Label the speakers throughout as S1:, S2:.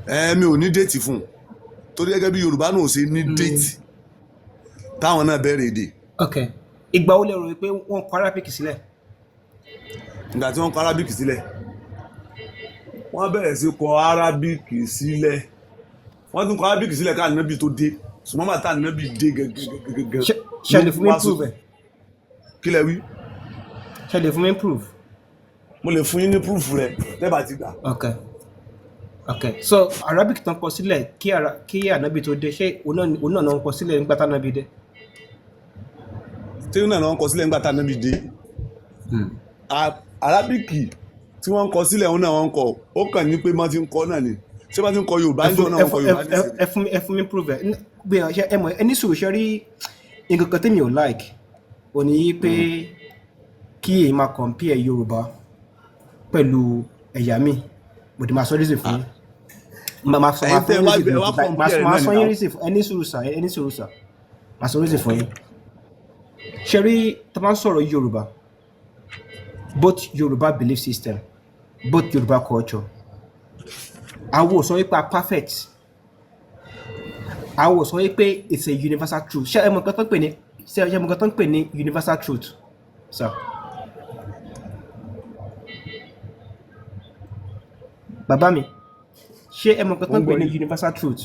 S1: Ẹ mi ò ní date fún un, torí gẹ́gẹ́ bí Yorùbá náà ò ṣe ní date táwọn náà bẹ̀rẹ̀ èdè.
S2: Ok, ìgbà wo lẹ rò pé wọ́n kọ Arabic sílẹ̀?
S1: Ìgbà tí wọ́n kọ Arabic sílẹ̀, wọ́n bẹ̀rẹ̀ sí kọ Arabic sílẹ̀, wọ́n tún kọ Arabic sílẹ̀ ká Ànábì tó dé, ṣùgbọ́n bàtà Ànábì dé gẹ́gẹ́gẹ́gẹ́
S2: Ṣe lè fún mi proof ẹ̀?
S1: Kí lẹ wí?
S2: Ṣe lè fún mi proof?
S1: Mo lè fún yín ní proof rẹ̀ tẹ́ bá ti gbà.
S2: Ok, so Arabic tán kọ sílẹ̀ kí Ànábì tó dé, ṣé òun náà ń kọ sílẹ̀ nígbà tánábì dé?
S1: Tí náà wọ́n kọ sílẹ̀ nígbà tá Ànábì dé? Arabic tí wọ́n kọ sílẹ̀, òun náà wọ́n kọ. Ó kàn ní pé wọ́n ti ń kọ náà ni. Ṣé wọ́n ti ń kọ Yorùbá
S2: Ẹ
S1: ń jọ
S2: fún
S1: náà
S2: ẹ
S1: wọ́n kọ
S2: fún
S1: Yorùbá
S2: ẹ
S1: nísìnyí.
S2: Ẹ fún mi proof ẹ. Bí ẹ ṣe ẹ mọ̀, ẹ ní sùúrù. Ṣe rí nǹkan kan tèmi ò like ò ní yí pé kí èyí máa compare Yorùbá pẹ̀lú ẹ̀yà mi. Mo dì máa sọ reason fún yín. Máa sọ
S1: Ẹ̀yin
S2: máa fún
S1: tẹ́
S2: yín
S1: wá
S2: reason.
S1: ẹ wá compare
S2: Máa
S1: náà
S2: sọ
S1: ni
S2: yín
S1: now.
S2: reason. Ẹ ní sùúrù sà, ẹ ní sùúrù sà, máa sọ reason fún yín. Ṣe rí, tá a bá ń sọ̀rọ̀ Yorùbá, both Yorùbá belief system, both Yorùbá culture, àwọn ò sọ wípé a perfect, àwọn ò sọ wípé it's a universal truth. Ṣé ẹ mọ̀ nǹkan tó ń pè ní universal truth, sir? Bàbá mi, ṣé ẹ mọ̀ nǹkan
S1: Mo
S2: tó
S1: ń
S2: ń pè
S1: gbọ́
S2: ní
S1: yín.
S2: universal truth?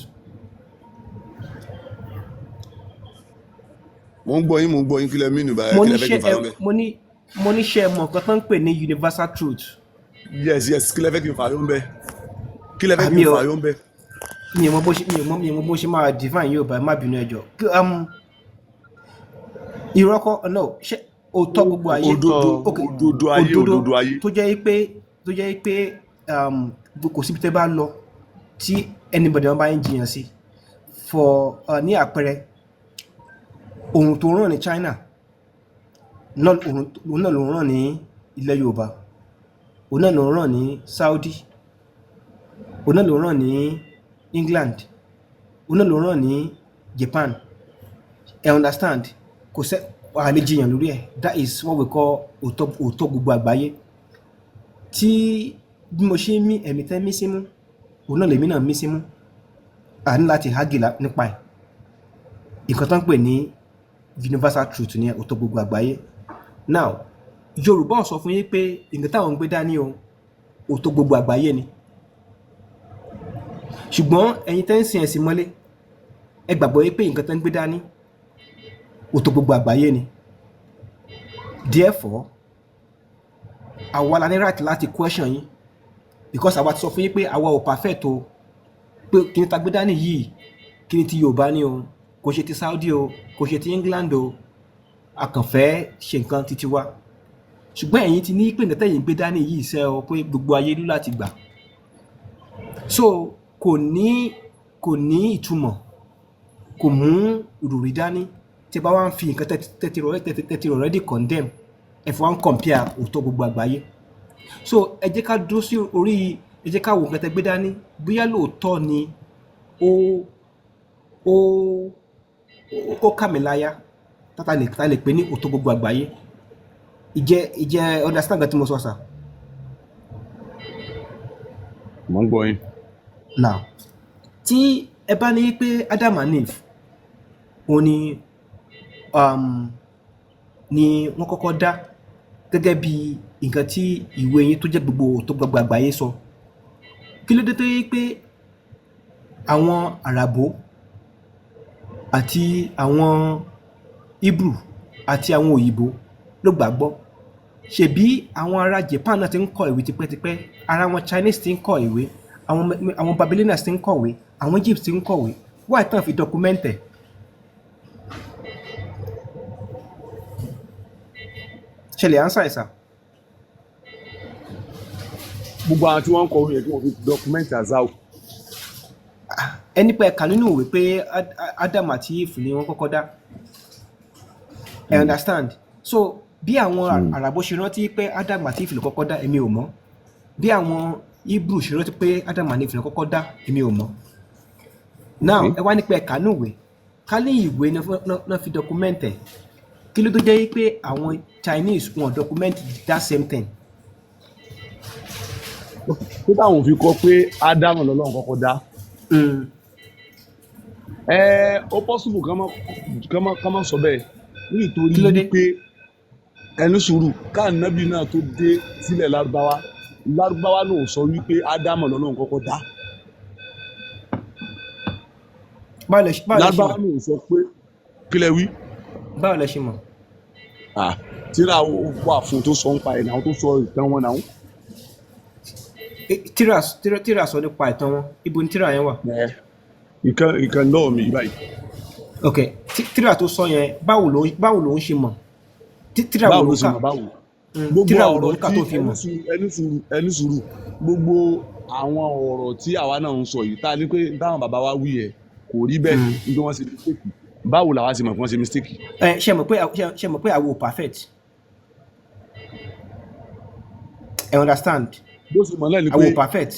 S1: Mo ń gbọ́ yín, mo ń gbọ́ yín. Kí lẹ mí nù báyìí?
S2: Mo
S1: Kí
S2: ní
S1: lẹ fẹ́
S2: ṣé
S1: kí n
S2: ẹ
S1: fàyọ́ bẹ́ẹ̀?
S2: Mo ní ṣé ẹ mọ̀ nǹkan tó ń pè ní universal truth?
S1: Yes, kí lẹ fẹ́ kí n fàyọ́ bẹ́ẹ̀? Kí lẹ fẹ́ kí
S2: Àmì
S1: n
S2: ò
S1: fàyọ́ bẹ́ẹ̀?
S2: Mi ò mọ̀ bó ṣe máa define Yorùbá. Ẹ má bínú, ẹ jọ̀ọ́. Irọ́ kọ́, no, ṣé òótọ́ gbogbo ayé?
S1: Òdodo.
S2: Ok.
S1: Òdodo ayé.
S2: Òdodo.
S1: Òdodo ayé.
S2: Tó jẹ́ pé kò síbi tẹ́ bá lọ tí anybody wọn bá ń jiyàn sí for ní àpẹẹrẹ, oòrùn tó ràn ní China náà, òun náà ló ràn ní ilẹ̀ Yorùbá, òun náà ló ràn ní Saudi, òun náà ló ràn ní England, òun náà ló ràn ní Japan. Ẹ understand? Kò sẹ́ a lè jiyàn lórí ẹ̀. That is what we call òótọ́, òótọ́ gbogbo àgbáyé, tí bí mo ṣe ń mí, ẹ̀mí tẹ́ mí símú, òun náà lèmi náà mí símú. A ní láti argue nípa ẹ̀. Nǹkan tó ń pè ní universal truth ní òótọ́ gbogbo àgbáyé. Now, Yorùbá ò sọ fún yín pé nǹkan táwọn ń gbé dání o, òótọ́ gbogbo àgbáyé ni. Ṣùgbọ́n ẹ̀yin tẹ́ ń sin ẹ̀sìn mọ́lé, ẹ gbàgbọ́ yín pé nǹkan tẹ́ ń gbé dání, òótọ́ gbogbo àgbáyé ni. Therefore, àwa la ní right láti question yín, because àwa ti sọ fún yín pé àwa ò perfect o, pé kí ni ta gbé dání yìí, kí ni ti Yorùbá ni o, kò ṣe ti Saudi o, kò ṣe ti England o, a kàn fẹ́ ṣe nǹkan titi wa. Ṣùgbọ́n ẹ̀yin ti ní pé nǹkan tẹ̀yin gbé dání yìí ṣe ọ pé gbogbo ayé ló láti gbà. So kò ní ìtumọ̀, kò mú ìròrí dání tí ẹ bá wá ń fi nǹkan tẹ́tí already condemn, ẹ fi wá ń compare òótọ́ gbogbo àgbáyé. So ẹ jẹ́ ká dúró sí orí, ẹ jẹ́ ká wo nǹkan tẹ́ gbé dání, bóyá lóòótọ́ ni ó kà mí láyà tá lè pè ní òótọ́ gbogbo àgbáyé. Ìjẹ́ understand nǹkan tí mo sọ, sà?
S1: Mo ń gbọ́ yín.
S2: Now, tí ẹ bá ní pé Adam and Eve òun ni wọ́n kọ́kọ́ dá gẹ́gẹ́ bí nǹkan tí ìwé yín tó jẹ́ gbogbo òótọ́ gbogbo àgbáyé sọ, kí ló dé tó yẹ pé àwọn Àràbò àti àwọn Hebrew àti àwọn òyìnbó ló gbàgbọ́? Ṣebí àwọn ará Japan náà ti ń kọ ìwé tipẹ́tipẹ́, ara wọn Chinese ti ń kọ ìwé, àwọn Babylonians ti ń kọ̀wé, àwọn Egypt ti ń kọ̀wé. Why tán fi document ẹ̀? Ṣe lè answer ẹ̀, sà?
S1: Gbogbo àwọn tí wọ́n ń kọ orin yẹn, kí wọ́n fi document azao.
S2: Ẹni pé ẹ̀ka nínú ìwé pé Adam àti Eve ni wọ́n kọ́kọ́ dá. Ẹ understand? So bí àwọn Àràbò ṣe rántí pé Adam àti Eve ló kọ́kọ́ dá, èmi ò mọ̀. Bí àwọn Hebrew ṣe rántí pé Adam àti Eve ló kọ́kọ́ dá, èmi ò mọ̀. Now, ẹ wá ní pé ẹ̀ka nínú ìwé, ká ní ìwé náà fi document ẹ̀, kí ló tó jẹ́ pé àwọn Chinese wọn document that same thing?
S1: Tó táwọn fi kọ pé Ádámù lọ́lọ́run kọ́kọ́ dá. Ẹ ó possible kán má sọ bẹ́ẹ̀ nítorí
S2: Kí ló dé?
S1: wípé ẹni sùúrù, káànábì náà tó dé sílẹ̀ Lárúbáwá, Lárúbáwá náà sọ wípé Ádámọ̀ lọ́lọ́run kọ́kọ́ dá.
S2: Báwo lẹ ṣe
S1: Lárúbáwá
S2: mọ̀?
S1: náà sọ pé kílẹ̀ wí.
S2: Báwo lẹ ṣe mọ̀?
S1: Ah, tíra wà fún tó sọ ń pa ẹ̀ náà, tó sọ ìtàn wọn náà.
S2: Tíra sọ nípa ìtàn wọn, ibo ni tíra yẹn wà?
S1: Ẹ ìkan lọ́wọ́ mi báyìí.
S2: Ok, tíra tó sọ yẹn, báwo ló ń ṣe mọ̀? Tíra wo
S1: Báwo
S2: ló
S1: ló ṣe
S2: kà?
S1: mọ̀ báwo? Gbogbo
S2: Tíra wo ló
S1: ọ̀rọ̀
S2: ń kà
S1: tí
S2: tó fi
S1: ẹni
S2: mọ̀?
S1: sùúrù, ẹni sùúrù, ẹni sùúrù, gbogbo àwọn ọ̀rọ̀ tí àwa náà ń sọ yìí tá a ní pé táwọn bàbá wa wí yẹ kò rí bẹ́ẹ̀, níbi wọ́n ṣe mistake, báwo làwa ṣe mọ̀ pé wọ́n ṣe mistake?
S2: Ẹ ṣe mọ̀ pé ṣe mọ̀ pé àwa ò perfect, ẹ understand?
S1: Bó ṣe mọ̀ náà ni
S2: Àwa
S1: pé
S2: ò perfect.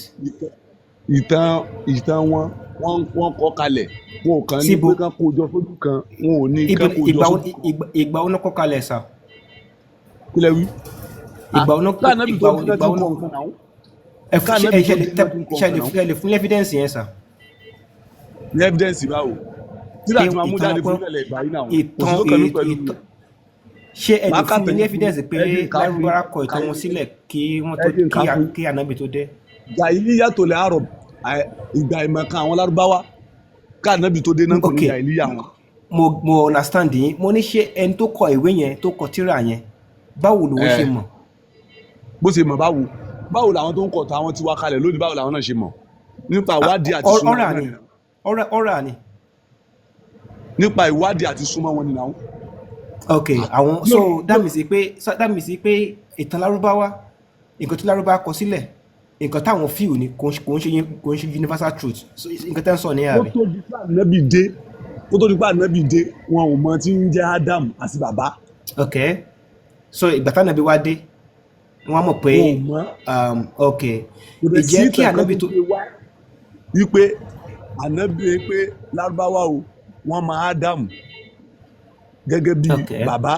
S1: ìtàn wọn wọ́n kọ kalẹ̀, wọn ò kàn ní
S2: Síbo?
S1: pé kán kó jọ sójú kan, wọn ò ní
S2: Ibo?
S1: kán kó jọ
S2: Ìgbà wo?
S1: sójú kan.
S2: Ìgbà wo náà kọ́ kalẹ̀ sà?
S1: Kílẹ̀ wí?
S2: Ìgbà wo náà
S1: Káànábì
S2: ìgbà
S1: tó
S2: wo
S1: dé náà
S2: ìgbà
S1: ti
S2: wo
S1: ń kọ
S2: náà
S1: nǹkan náà.
S2: Ẹ fún ṣe
S1: Káànábì
S2: ẹ
S1: tó
S2: ṣe lè
S1: dé
S2: tẹ
S1: náà ti ń kọ
S2: ṣe lè
S1: nǹkan náà.
S2: Ṣe lè fún evidence yẹn sà?
S1: Ní evidence báwo? Tíra
S2: Pé
S1: tí máa mú
S2: ìtàn
S1: jáde
S2: wọn
S1: fún
S2: pé
S1: ilẹ̀ ìgbà yìí náà kò sí
S2: ìtàn
S1: tó kàn mí pẹ̀lú.
S2: Ìtàn, ṣé ẹ lè
S1: Máa
S2: fún mi
S1: kàtàn
S2: ní
S1: yín fún
S2: evidence pé
S1: ẹ jẹ́ nǹkan fún
S2: Lárúbáwá kọ ìtàn wọn sílẹ̀ kí wọ́n tó
S1: ẹ jẹ́ nǹkan fún
S2: kí ànábì tó dé?
S1: Jàhílíyà tó lè àrọ̀, ìgbà ìmọ̀kan àwọn Lárúbáwá káànábì tó dé náà kò ní jàhílíyà wọn.
S2: Mo understand yín. Mo ní ṣé ẹni tó kọ ìwé yẹn, tó kọ tírà yẹn, báwo lòun ṣe mọ̀?
S1: Bó ṣe mọ̀ báwo? Báwo làwọn tó ń kọ̀ tó àwọn tiwa kalẹ̀ lónìí, báwo làwọn náà ṣe mọ̀ nípa ìwádìí àti súnmọ́
S2: Ọ̀rà
S1: wọn
S2: ni
S1: náà?
S2: Ọ̀rà ni.
S1: Nípa ìwádìí àti súnmọ́ wọn nìyàwó.
S2: Ok, àwọn so that means pé ìtàn Lárúbáwá, nǹkan tí Lárúbáwá kọ sílẹ̀, nǹkan táwọn fíù ni, kò ń ṣe universal truth. So nǹkan tẹ́ ń sọ ní
S1: Kó
S2: àbí?
S1: tó di pé ànábì dé, kó tó di pé ànábì dé, wọn ò mọ tí ń jẹ́ Ádámù àti bàbá.
S2: Ok, so ìgbà tánábì wá dé, wọ́n á mọ̀ pé
S1: Wọn ò mọ̀.
S2: Ok,
S1: Kò dẹ̀ sí
S2: ìjẹ́ kí
S1: ìtàn kan
S2: ànábì
S1: tó
S2: tó
S1: gbé wá wípé ànábì pé Lárúbáwá o, wọ́n mọ Ádámù gẹ́gẹ́ bí bàbá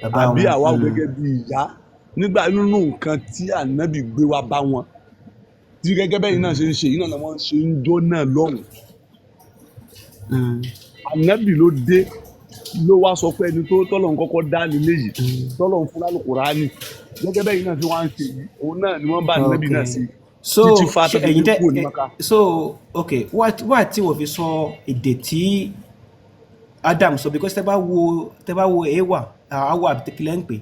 S2: bàbá
S1: àbí
S2: wọn
S1: àwa o gẹ́gẹ́ bí ìyá nígbà nínú nǹkan tí ànábì gbé wá bá wọn, tí gẹ́gẹ́ bẹ́ẹ̀ náà ṣe ń ṣe yìí náà wọ́n ṣe ń jó náà lọ́hùn. Ànábì ló dé ló wá sọ pé ẹni tó tọ́lọ́run kọ́kọ́ dá nílé yìí, tọ́lọ́run fún lálùkùránì, gẹ́gẹ́ bẹ́ẹ̀ náà tí wọ́n á ń ṣe yìí, òun náà ni wọ́n bá ànábì náà ṣe
S2: So
S1: títí fa
S2: ṣe
S1: tó fi
S2: ẹ̀yin
S1: dé
S2: tẹ́
S1: kúrò ní Mákà.
S2: So ok, why tí wọ́n fi sọ èdè tí Adam sọ? Because tẹ́ bá wo ewa awa àbí kílẹ̀ ń pè,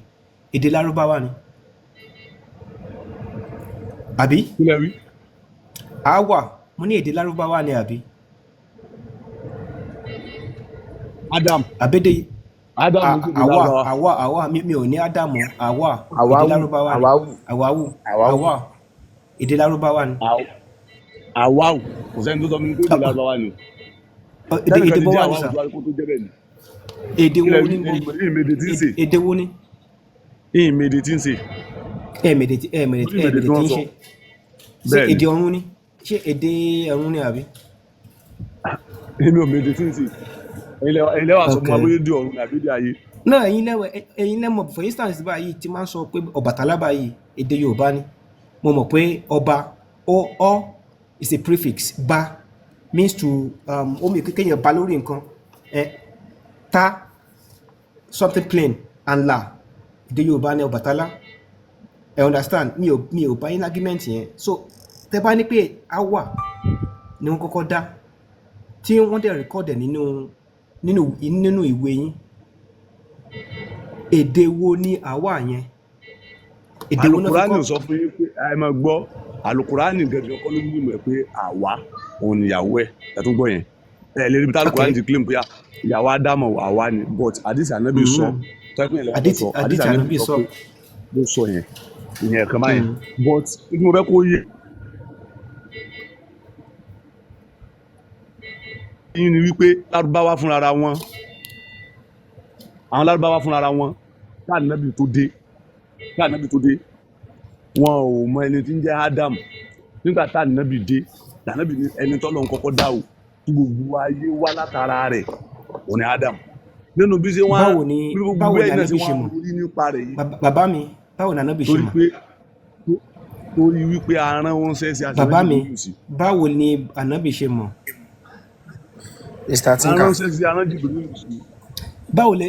S2: èdè Lárúbáwá ni, àbí?
S1: Kílẹ̀ wí?
S2: Awa, mo ní èdè Lárúbáwá ni, àbí?
S1: Adam
S2: Àbédè
S1: Adam ń ṣèdè
S2: àwa
S1: Lárúbáwá.
S2: Àwa mi ò ní Ádámù, àwa èdè
S3: Àwáwù.
S2: Lárúbáwá ni.
S3: Àwáwù.
S2: Àwáwù.
S3: Àwáwù.
S2: Àwa èdè Lárúbáwá ni.
S1: Àwáwù, kò sẹ́ni tó sọ fún mi pé èdè Lárúbáwá ni o.
S2: Èdè
S1: Sẹ́nìkan
S2: èdè
S1: ti
S2: bó
S1: jẹ́
S2: wà ní
S1: àwáwù
S2: sà?
S1: tó wá kó tó jẹ́ bẹ́ẹ̀ ni.
S2: Èdè wo
S1: Kílẹ̀ wí?
S2: ní bo?
S1: Ìmèdè tí ń sè.
S2: Èdè wo ni?
S1: Ìmèdè tí ń sè.
S2: Ẹ̀ẹ̀mẹ̀dẹ̀ tí ẹ̀ẹ̀mẹ̀dẹ̀
S1: Orí ìmèdè
S2: ẹ̀ẹ̀mẹ̀dẹ̀
S1: tí
S2: tí
S1: wọ́n
S2: ń
S1: sọ.
S2: ṣe ṣé
S1: Bẹ́ẹ̀ ni.
S2: èdè ọ̀run ni? Ṣé èdè ọ̀run ni, àbí?
S1: Èmi ò mèdè tí ń sè. Ẹ̀yin lẹ wá sọ fún wa bóyá èdè ọ̀run àbí èdè ayé.
S2: Náà ẹ̀yin lẹ́mọ̀, for instance báyìí tí máa ń sọ pé Ọbàtálá báyìí èdè Yorùbá ni, mo mọ̀ pé ọba, ọ ọ is a prefix, ba means to ó mi kéèyàn ba lórí nǹkan, ẹ ta something plain and la, èdè Yorùbá ni Ọbàtálá. Ẹ understand? Mi ò bá yín argument yẹn. So tẹ bá ní pé awa ni wọ́n kọ́kọ́ dá, tí wọ́n dẹ̀ record ẹ̀ nínú ìwé yín, èdè wo ni àwa yẹn? Èdè wo náà fi
S1: Alukurani
S2: kọ́?
S1: ò sọ fún yín pé ẹ máa gbọ́, alukurani gẹ́gẹ́ kọ́ ló ní ìmọ̀ ẹ̀ pé àwa òun níyàwó ẹ̀. Ẹ̀ tún gbọ́ yẹn, ẹ lè rí ibi tí alukurani ti claim pé ìyàwó Ádámù àwa ni, but àdìsí ànábì sọ tẹ́kùn yẹn lẹ́wọ̀n sọ àdìsí
S2: Àdìsí
S1: ànábì
S2: ànábì
S1: sọ
S2: sọ
S1: pé ló sọ yẹn, ìyẹn kan báyẹn. But ibi mo fẹ́ kó yé yín ni wípé Lárúbáwá fúnra wọn, àwọn Lárúbáwá fúnra wọn, káànábì tó dé, wọn ò mọ ẹni tí ń jẹ́ Ádámù. Nígbà tá ànábì dé, ànábì ní ẹni tọ́lọ́run kọ́kọ́ dá o, tí gbogbo ayé wá látara rẹ̀, òun ni Ádámù. Nínú bí ṣe wọ́n
S2: Báwo ni
S1: bí gbogbo
S2: báwo ni
S1: bẹ́ẹ̀ náà ṣe
S2: ànábì ṣe
S1: wọ́n
S2: mọ̀?
S1: rí nípa rẹ̀ yìí.
S2: Bàbá mi, báwo ni ànábì ṣe
S1: Torí
S2: mọ̀?
S1: pé Torí wípé arán wọn ṣe é ṣe
S2: Bàbá
S1: àṣẹ
S2: mi,
S1: Jìbìrìlù sí.
S2: báwo ni ànábì ṣe mọ̀?
S3: Mr. Tinker.
S1: Arán ṣe sí arán Jìbìrìlù sí.
S2: Báwo lẹ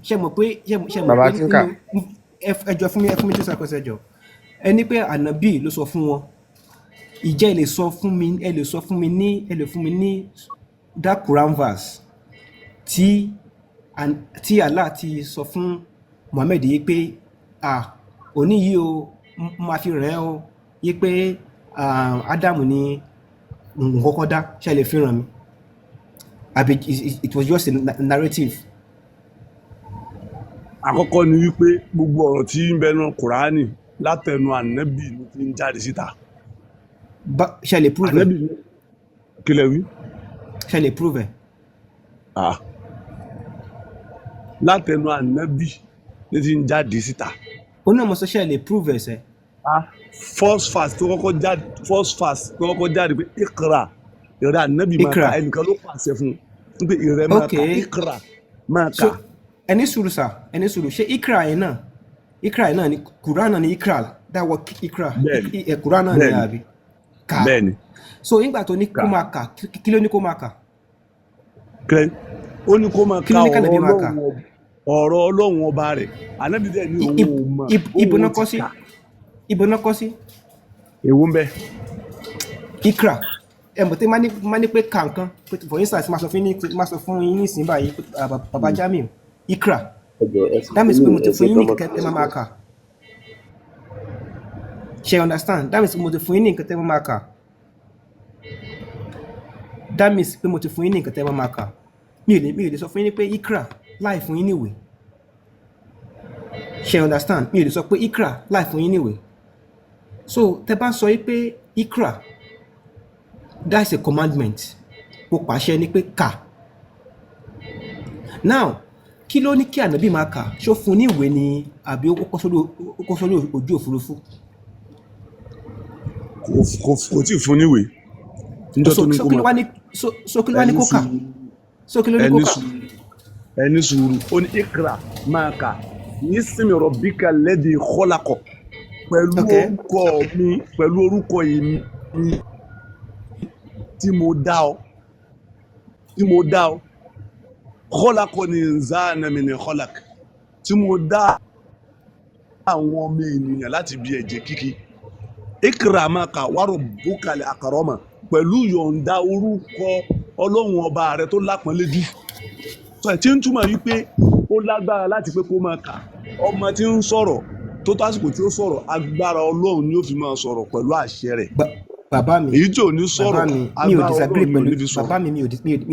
S2: ṣe mọ̀ pé ṣe mọ̀
S3: Bàbá
S2: pé
S3: Tinker.
S2: nínú ẹ jọ̀ọ́, ẹ fún mi 2 seconds, ẹ jọ̀ọ́. Ẹ ní pé ànábì ló sọ fún wọn. Ìjẹ́ ẹ lè sọ fún mi, ẹ lè sọ fún mi ní, ẹ lè fún mi ní that Quran verse tí Allah ti sọ fún Muhammed yìí pé, ah, òní yìí o, máa fi rẹ̀ ẹ́ o, yìí pé, ah, Ádámù ni n kọ́kọ́ dá? Ṣe lè fi ràn mí, àbí it was just a narrative?
S1: Àkọ́kọ́ ni wípé gbogbo ọ̀rọ̀ tí ń bẹnu Kùránì, látẹnu ànábì ló ti ń jáde síta.
S2: Ṣe lè prove ẹ?
S1: Ànábì kí lẹ wí?
S2: Ṣe lè prove ẹ?
S1: Ah. Látẹnu ànábì ló ti ń jáde síta.
S2: Ó náà mo sọ, ṣe lè prove ẹ sẹ?
S1: First verse tó kọ́kọ́ jáde, first verse tó kọ́kọ́ jáde pé ikra, ìrẹ́ ànábì, máa
S2: Ikra.
S1: kà. Ẹnìkan ló pàṣẹ fún un pé ìrẹ́ máa kà. Ikra, máa
S2: So
S1: kà.
S2: Ẹni sùúrù sà, ẹni sùúrù. Ṣé ikra yẹn náà, ikra yẹn náà ni Quran náà ni ikra, that word ikra?
S1: Bẹ́ẹ̀ni.
S2: Quran náà ni?
S1: Bẹ́ẹ̀ni.
S2: Àbí kà?
S1: Bẹ́ẹ̀ni.
S2: So nígbà tó ní kó
S1: Kà.
S2: máa kà, kí ló ní kó máa kà?
S1: Kílẹ̀ ó ní kó máa
S2: Kí
S1: ka?
S2: ló ní k'Ànábì
S1: Ọ̀rọ̀
S2: máa kà?
S1: Ọlọ́run ọ̀rọ̀ Ọlọ́run ọba rẹ̀. Ànábì dẹ̀ ní òun ò mọ̀
S2: Ibo
S1: òun
S2: náà
S1: ti
S2: kọ́ sí?
S1: kà.
S2: Ibo náà kọ́ sí?
S1: Èwo ń bẹ?
S2: Ikra, ẹ mọ̀ tí má ní pé kà nǹkan pé, for instance, máa sọ fún yín nísìnyí báyìí pé, ah, bàbá Jamiu, ikra,
S4: Ẹ jọ̀ọ́, ẹ fi
S2: that means pé mo ti
S4: ẹ
S2: fún yín ní
S4: ṣe
S2: nǹkan tẹ́ máa máa kà. Ṣe understand? That means mo ti fún yín ní nǹkan tẹ́ máa máa kà. That means pé mo ti fún yín ní nǹkan tẹ́ máa máa kà. Mi ò lè sọ fún yín pé ikra láì fún yín níwèé. Ṣe understand? Mi ò lè sọ pé ikra láì fún yín níwèé. So tẹ́ bá sọ yín pé ikra, that's a commandment. Mo pàṣẹ ni pé kà. Now, kí ló ní kí ànábì máa kà? Ṣó fún ní ìwé ni, àbí ó kọ́ sórí ojú òfurufú?
S1: Kò tí ì fún níwèé níjọ́
S2: So
S1: tó ní
S2: so
S1: kó
S2: kí ló
S1: máa
S2: wá ní so kí ló wá ní
S1: ẹni
S2: kó kà?
S1: sùúrù.
S2: So kí ló ní kó
S1: Ẹni
S2: kà?
S1: sùúrù, ẹni sùúrù. Ó ní ikra, máa kà, bismi rabbika alladhi khalaqa, pẹ̀lú orúkọ mi, pẹ̀lú orúkọ èmi tí mo dá ọ, tí mo dá ọ, khalaqa insana min khalaq, tí mo dá àwọn ọmọ ènìyàn láti bí ẹ̀jẹ̀ kíkí. Ikra, máa kà, wa rabbukal akrama, pẹ̀lú yọ̀ǹda orúkọ Ọlọ́run ọba rẹ tó lápọ́nlé jù. Sọ ẹ̀ tí ń túmọ̀ wípé ó lágbára láti pé kó máa kà. Ọmọ tí ń sọ̀rọ̀ tó tásìkò tí ó sọ̀rọ̀, agbára Ọlọ́run ni ó fi máa sọ̀rọ̀ pẹ̀lú àṣẹ rẹ̀.
S2: Bàbá mi,
S1: Èyí tí ò ní
S2: bàbá
S1: sọ̀rọ̀,
S2: mi, mi ò
S1: agbára
S2: disagree
S1: Ọlọ́run ni ò
S2: pẹ̀lú
S1: ní fi sọ̀rọ̀.
S2: Bàbá mi, mi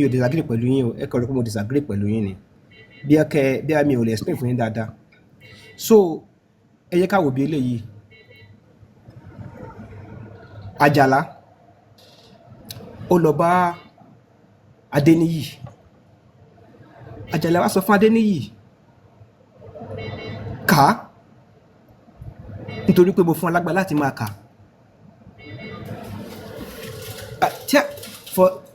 S2: ò disagree pẹ̀lú yín o. Ẹ kọ̀ rò pé mo disagree pẹ̀lú yín ni. Bí ẹ kẹ bí a mi ò lè explain fún yín dáadáa. So ẹ yẹ ká wò bí eléyìí. Àjàlá ó lọ bá Adéníyì. Àjàlá wá sọ fún Adéníyì, kà á, nítorí pé mo fún alágbára láti máa kà á.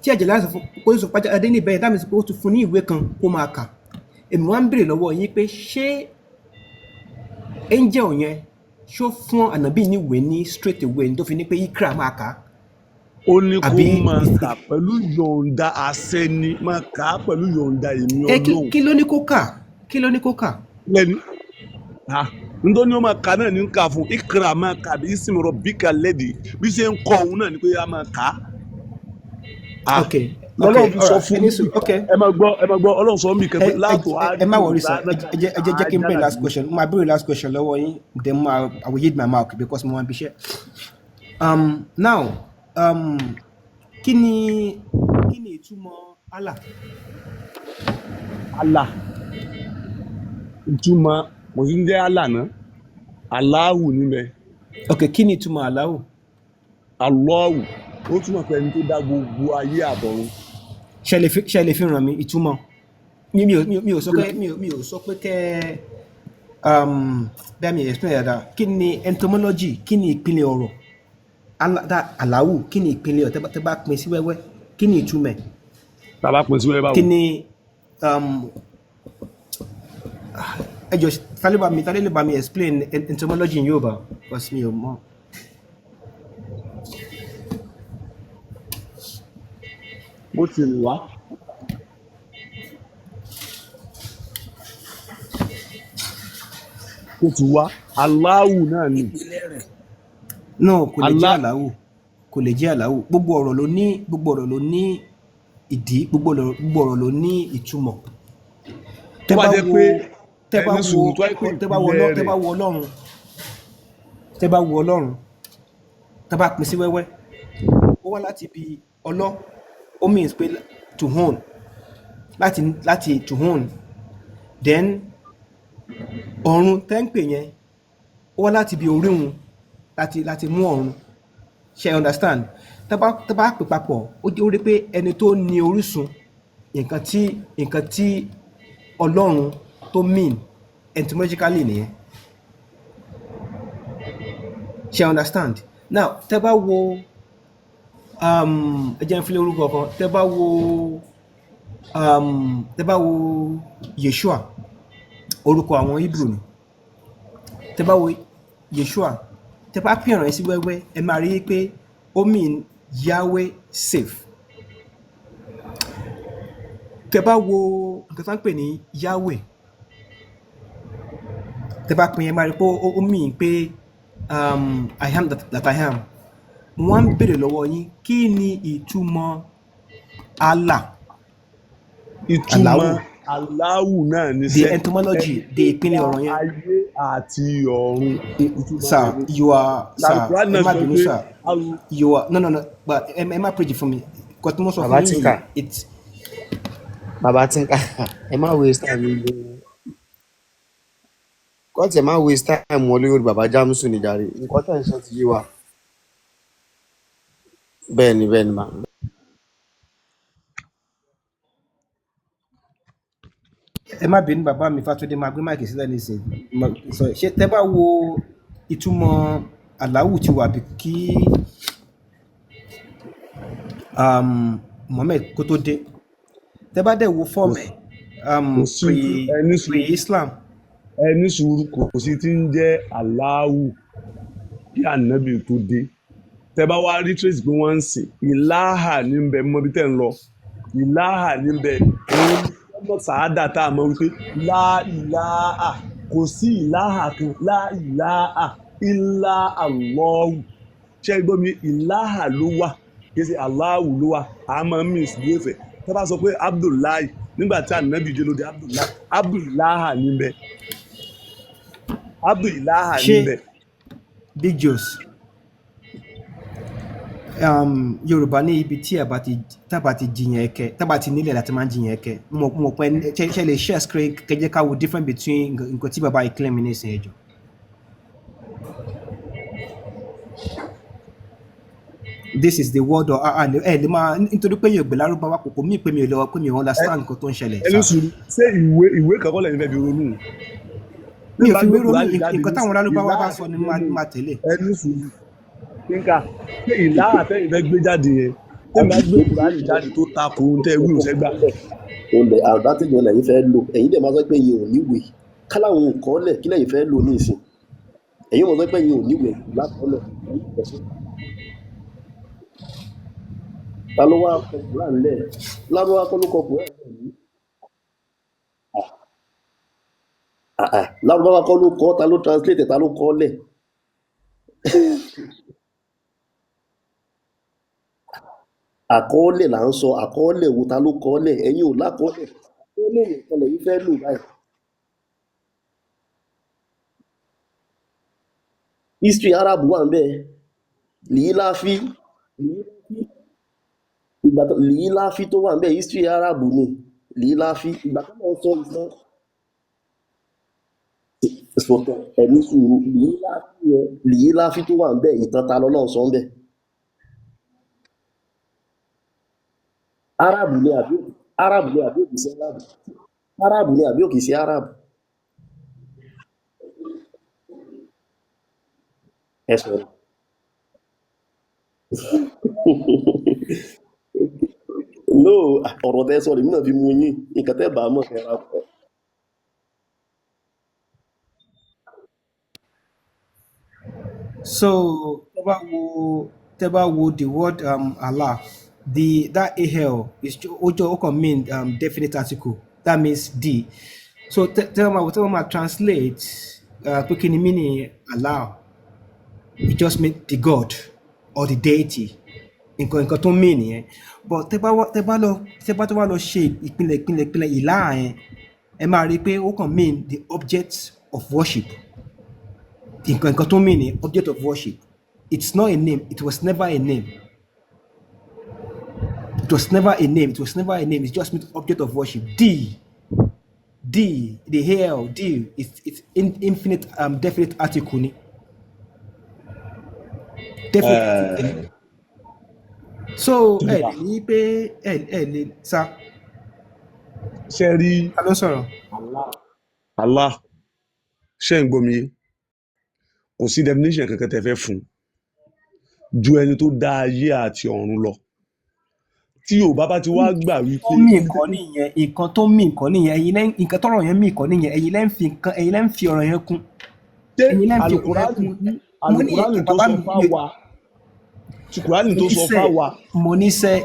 S2: Tí Àjàlá sọ fún kó sọ pé Adéníyì bẹ́ẹ̀, that means pé ó ti fún ní ìwé kan kó máa kà. Èmi wá ń béèrè lọ́wọ́ yín pé ṣé angel yẹn, ṣó fún ànábì ní ìwé ní straight away ní tó fi ní pé ikra, máa kà á?
S1: Ó ní kó
S2: Àbí
S1: máa kà pẹ̀lú yọ̀ǹda àṣẹ ni, máa kà á pẹ̀lú yọ̀ǹda èmi
S2: Ẹ kí
S1: Ọlọ́run.
S2: Kí ló ní kó kà? Kí ló ní kó kà?
S1: Lẹ́nu nítorí ó máa kà náà ní kà fún ikra, máa kà bismi rabbika alladhi, bí ṣe ń kọ́ òun náà ni pé a máa kà á. Lọ́lọ́run fi sọ fún
S2: Ẹni sùn, ok.
S1: Ẹ máa gbọ́, ẹ máa gbọ́, Ọlọ́run sọ mí kẹ́kẹ́ látò.
S2: Ẹ má worry sir. Ẹ jẹ́ kí n béèrè last question. Mo máa béèrè last question lọ́wọ́ yín, then mo máa, I will yield my mic because mo máa ń bíṣẹ́. Now, kí ni ìtumọ̀ Allah?
S1: Allah, ìtumọ̀, kò sí ń jẹ́ Allah náà, Allahu níbẹ̀.
S2: Ok, kí ni ìtumọ̀ Allahu?
S1: Allahu, ó túmọ̀ pé ẹni tó dá gbogbo ayé àtọ̀run.
S2: Ṣé lè fi ràn mí ìtumọ̀? Mi ò sọ pé mi ò sọ pé kẹ́ bẹ́ẹ̀ mi explain dáadáa. Kí ni etymology? Kí ni ìpìlẹ̀ ọ̀rọ̀ Allahu? Kí ni ìpìlẹ̀ ọ̀rọ̀ tẹ́ bá pín sí wẹ́wẹ́? Kí ni ìtumọ̀ ẹ̀?
S1: Tá a bá pín sí wẹ́wẹ́, báwo?
S2: Kí ni ẹ jọ̀ọ́, ta ló bá mi explain etymology in Yorùbá? Because mi ò mọ̀.
S1: Bó ti rìn wá. Tó ti wá, Allahu náà ni.
S4: Ìpìlẹ̀ rẹ̀.
S2: No, kò lè jẹ́
S1: Allah.
S2: Àláwù, kò lè jẹ́ Àláwù. Gbogbo ọ̀rọ̀ ló ní, gbogbo ọ̀rọ̀ ló ní ìdí, gbogbo ọ̀rọ̀ ló ní ìtumọ̀.
S1: Tó
S2: Tẹ́
S1: bá
S2: bá
S1: jẹ́
S2: wo
S1: pé
S2: tẹ́ bá
S1: ẹni
S2: wo
S1: sùúrù, tó wáyé pé
S2: tẹ́ bá wo
S1: ìpìlẹ̀
S2: tẹ́
S1: rẹ̀
S2: bá wo Ọlọ́run, tẹ́ bá wo Ọlọ́run, tẹ́ bá pín sí wẹ́wẹ́, ó wá láti ibi ọlọ́, ó means pé to own, láti to own. Then ọ̀run tẹ́ ń pè yẹn, ó wá láti ibi orírun, láti mú ọ̀run. Ṣe understand? Tẹ́ bá pè papọ̀, ó jẹ́ ó rí pé ẹni tó ní orísun nǹkan tí Ọlọ́run tó mean etymologically nìyẹn. Ṣe understand? Now, tẹ́ bá wo ẹ jẹ́ n fi lé orúkọ kan. Tẹ́ bá wo Yeshua, orúkọ àwọn Hebrew ni. Tẹ́ bá wo Yeshua, tẹ́ bá pín ọ̀rọ̀ yẹn sí wẹ́wẹ́, ẹ máa rí i pé ó mean Yahweh save. Tẹ́ bá wo nǹkan tó ń pè ní Yahweh, tẹ́ bá pín, ẹ máa rí i pé ó mean pé I am that I am. Wọ́n á ń béèrè lọ́wọ́ yín, kí ni ìtumọ̀ Allah?
S1: Ìtumọ̀
S2: Allahu.
S1: Allahu náà ní
S2: The
S1: sẹ́
S2: etymology,
S1: ẹni
S2: the
S1: tó
S2: ìpínlẹ̀
S1: dá
S2: ọ̀rọ̀ yẹn.
S1: ayé àti ọ̀run, ìtumọ̀
S2: Sir,
S1: rẹ̀ ni.
S2: you are, sir,
S1: Làlùkùránì
S2: ẹ
S1: náà
S2: má
S1: sọ
S2: bínú,
S1: pé
S2: sir. You are, no, no, no, but ẹ má preach fún mi. Nǹkan tí mo sọ
S3: Bàbá
S2: fún yín yìí,
S3: Tinker,
S2: it's
S3: Bàbá Tinker, ẹ má waste time yín. Kọ́ tiẹ̀ má waste time wọn lórí bàbá Jámùsù ní jàre. Nǹkan tẹ̀ ń sọ ti yé wa. Bẹ́ẹ̀ ni, bẹ́ẹ̀ ni mà.
S2: Ẹ má bínú, bàbá mi Fátúndé, máa gbé mic sílẹ̀ nísìnyí. Ṣé tẹ́ bá wo ìtumọ̀ Allahu ti wà bí kí Muhammad kó tó dé, tẹ́ bá dẹ̀ wo
S1: Kò
S2: form ẹ̀
S1: kò sí
S2: pre
S1: ẹni sùúrù,
S2: pre-Islam,
S1: ẹni sùúrù, kò sí tí ń jẹ́ Allahu kí ànábì tó dé. Tẹ́ bá wá rí trace pé wọ́n ń sìn ìláhà ní bẹ mọ́ bí tẹ́ ń lọ, ìláhà ní bẹ, òun ní ọmọ sàádà tá a mọ̀ wípé láìláà, kò sí ìláhà kan, láìláà ilá Allahu. Ṣé ẹ gbọ́ mi? Ìláhà ló wà, kì í ṣe Allahu ló wà. A máa ń misbehave. Tẹ́ bá sọ pé Abdullahi, nígbà tí ànábì dé ló dé Abdullahi. Abdullaha ní bẹ, Abdullaha ní
S2: ṣé
S1: bẹ.
S2: Big Joes, Yorùbá ní ibi tí àbá ti tábà ti jiyàn ẹkẹ, tábà ti nílẹ̀ láti máa ń jiyàn ẹkẹ. Mo pẹ́ ṣe lè share screen kẹjẹ ká wo difference between nǹkan tí bàbá yìí claim ní ìsìn ẹjọ́. This is the word of ah ah, ẹ lè máa nítorí pé yóò gbé lárúbáwá kò mí pé mi ò lọ pé mi ò understand nǹkan tó ń ṣẹlẹ̀,
S1: Ẹni
S2: sir.
S1: sùúrù, ṣé ìwé kankan lẹ́yìn fẹ́ fi ronú?
S2: Mi
S1: Bí
S2: ò
S1: bá
S2: fi
S1: gbé
S2: wé ronú.
S1: Kùránì jáde
S2: Nǹkan táwọn
S1: nísìnyí,
S2: lárúbáwá bá
S1: ìláhà
S2: sọ ni
S1: tẹ́yìn
S2: máa
S1: fẹ́
S2: máa tẹ̀lé.
S1: ẹni sùúrù kíkà, ṣé ìláhà tẹ́yìn fẹ́ gbé jáde yẹn, tí bá gbé Kùránì jáde tó ta ko ohun tẹ́ wí, ò sẹ́gbà.
S5: Olè advantage wọn lẹ́yìn fẹ́ lò. Ẹ̀yin dẹ̀ máa sọ pé ẹ̀yin ò níwèé káláwọn ò kọ́lẹ̀, kí lẹ́yìn fẹ́ lò ní ìsìn? Ẹ̀yin wọ́n sọ pé ẹ̀yin ò níwèé lákọ́lẹ̀. Ta ló wá kọ Quran lẹ̀? Lárúbáwá kọ́ ló kọ Quran lẹ̀ yìí? Ah, ah, lárúbáwá kọ́ ló kọ́? Ta ló translate ẹ̀? Ta ló kọ́ lẹ̀? Àkọọ́lẹ̀ là ń sọ. Àkọọ́lẹ̀ wo? Ta ló kọ́ lẹ̀? Ẹ̀yin ò lákọọ́lẹ̀. Àkọọ́lẹ̀ nìkan lẹ̀yin fẹ́ lò báyìí. History Arab wà ń bẹ́ẹ̀. Lìíláfí, ìgbà tó lìíláfí tó wà ń bẹ́ẹ̀, history Arab ni lìíláfí. Ìgbà tó lọ sọ ìtàn sọtọ, ẹni sùúrù, lìíláfí yẹn, lìíláfí tó wà ń bẹ́ẹ̀, ìtàn ta lọ́lọ́run sọ ń bẹ́ẹ̀? Arab ni àbí Arab ni àbí òkè sí Arab? Arab ni àbí òkè sí Arab? Ẹ sọ̀rọ̀. No, ọ̀rọ̀ tẹ́ sọ lèmi náà fi mú yín. Nǹkan tẹ́ bá a mọ̀ ẹ ra.
S2: So tẹ́ bá wo the word Allah The that AL is ó jọ, ó kàn mean definite article. That means the. So tell ma translate pé kí ni meaning Allah, it just mean the God or the deity. Nǹkan tó mean nìyẹn. But tẹ bá tó wá lọ ṣe ìpìlẹ̀ ìlà yẹn, ẹ máa rí i pé ó kàn mean the object of worship. Nǹkan tó mean ni object of worship. It's not a name. It was never a name. It was never a name. It was never a name. It just means object of worship. D, D, the AL, D, it's infinite definite article ni. Definite article. So ẹ lè ní pé ẹ lè sa.
S1: Ṣe rí?
S2: Ta ló ń sọ̀rọ̀?
S1: Allah, ṣe ń gbọ́ mi yé? Kò sí definition kankan tẹ́ fẹ́ fún ju ẹni tó dá ayé àti ọ̀run lọ. Tí Yorùbá bá ti wá gbà
S2: Tó
S1: wípé
S2: mì nǹkan nìyẹn, nǹkan tó mì nǹkan nìyẹn. Ẹ̀yin lẹ́ nǹkan tọ́rọ̀ yẹn mì nǹkan nìyẹn. Ẹ̀yin lẹ́ ń fi ọ̀rọ̀ yẹn kún.
S1: Ṣé
S2: Ẹ̀yin lẹ́ ń fi ọ̀rọ̀ yẹn
S1: Alukurani
S2: kún. Mo ní
S1: Alukurani tó
S2: bàbá
S1: sọ
S2: mi
S1: fáwa, tí Kurani
S2: mo
S1: tó
S2: ní
S1: sọ
S2: sẹ́
S1: fáwa
S2: mo ní sẹ́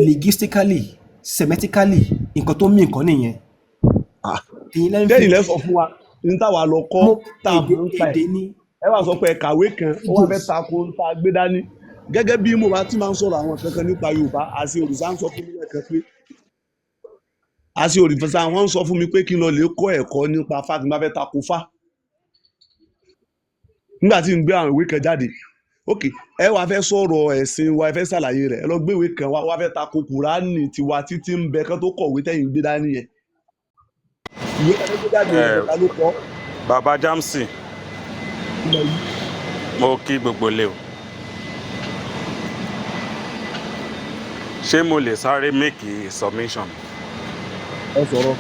S2: linguistically, semantically, nǹkan tó mì nǹkan nìyẹn.
S1: Ah,
S2: Ẹ̀yin lẹ́ ń fi
S1: tẹ́yìn lẹ́ sọ fún wa ní táwa lọ kọ́
S2: mo
S1: tá a
S2: èdè
S1: mọ̀ ń pa ẹ̀.
S2: Èdè ni.
S1: Ẹ wá sọ pé ẹ kàwé kan, ó wá fẹ́
S2: English.
S1: tako ń ta gbé dání. Gẹ́gẹ́ bí mo bá ti máa ń sọ̀rọ̀ àwọn kankan nípa Yorùbá, àti òrìṣà ń sọ fún mi lẹ́ẹ̀kan pé àti òrìṣà wọn ń sọ fún mi pé kí n lọ lè kọ́ ẹ̀kọ́ nípa fá tí n bá fẹ́ tako fá nígbà tí n gbé àwọn ìwé kan jáde. Ok, ẹ wá fẹ́ sọ̀rọ̀ ẹ̀sìn wa, ẹ fẹ́ ṣàlàyé rẹ̀, ẹ lọ gbé ìwé kan wá, wá fẹ́ tako Kùránì tiwa títí ń bẹ kán tó kọ̀wé tẹ̀yìn gbé dání yẹn. Ìwé tẹ́lẹ̀ gbé jáde
S4: Ẹ
S1: yẹn, ta ló kọ́?
S4: Bàbá Jamsi,
S1: Ilẹ̀ yìí.
S4: Mo kí gbogbo ilé o. Ṣé mo lè sáré make submission?
S1: Ẹ sọ̀rọ̀.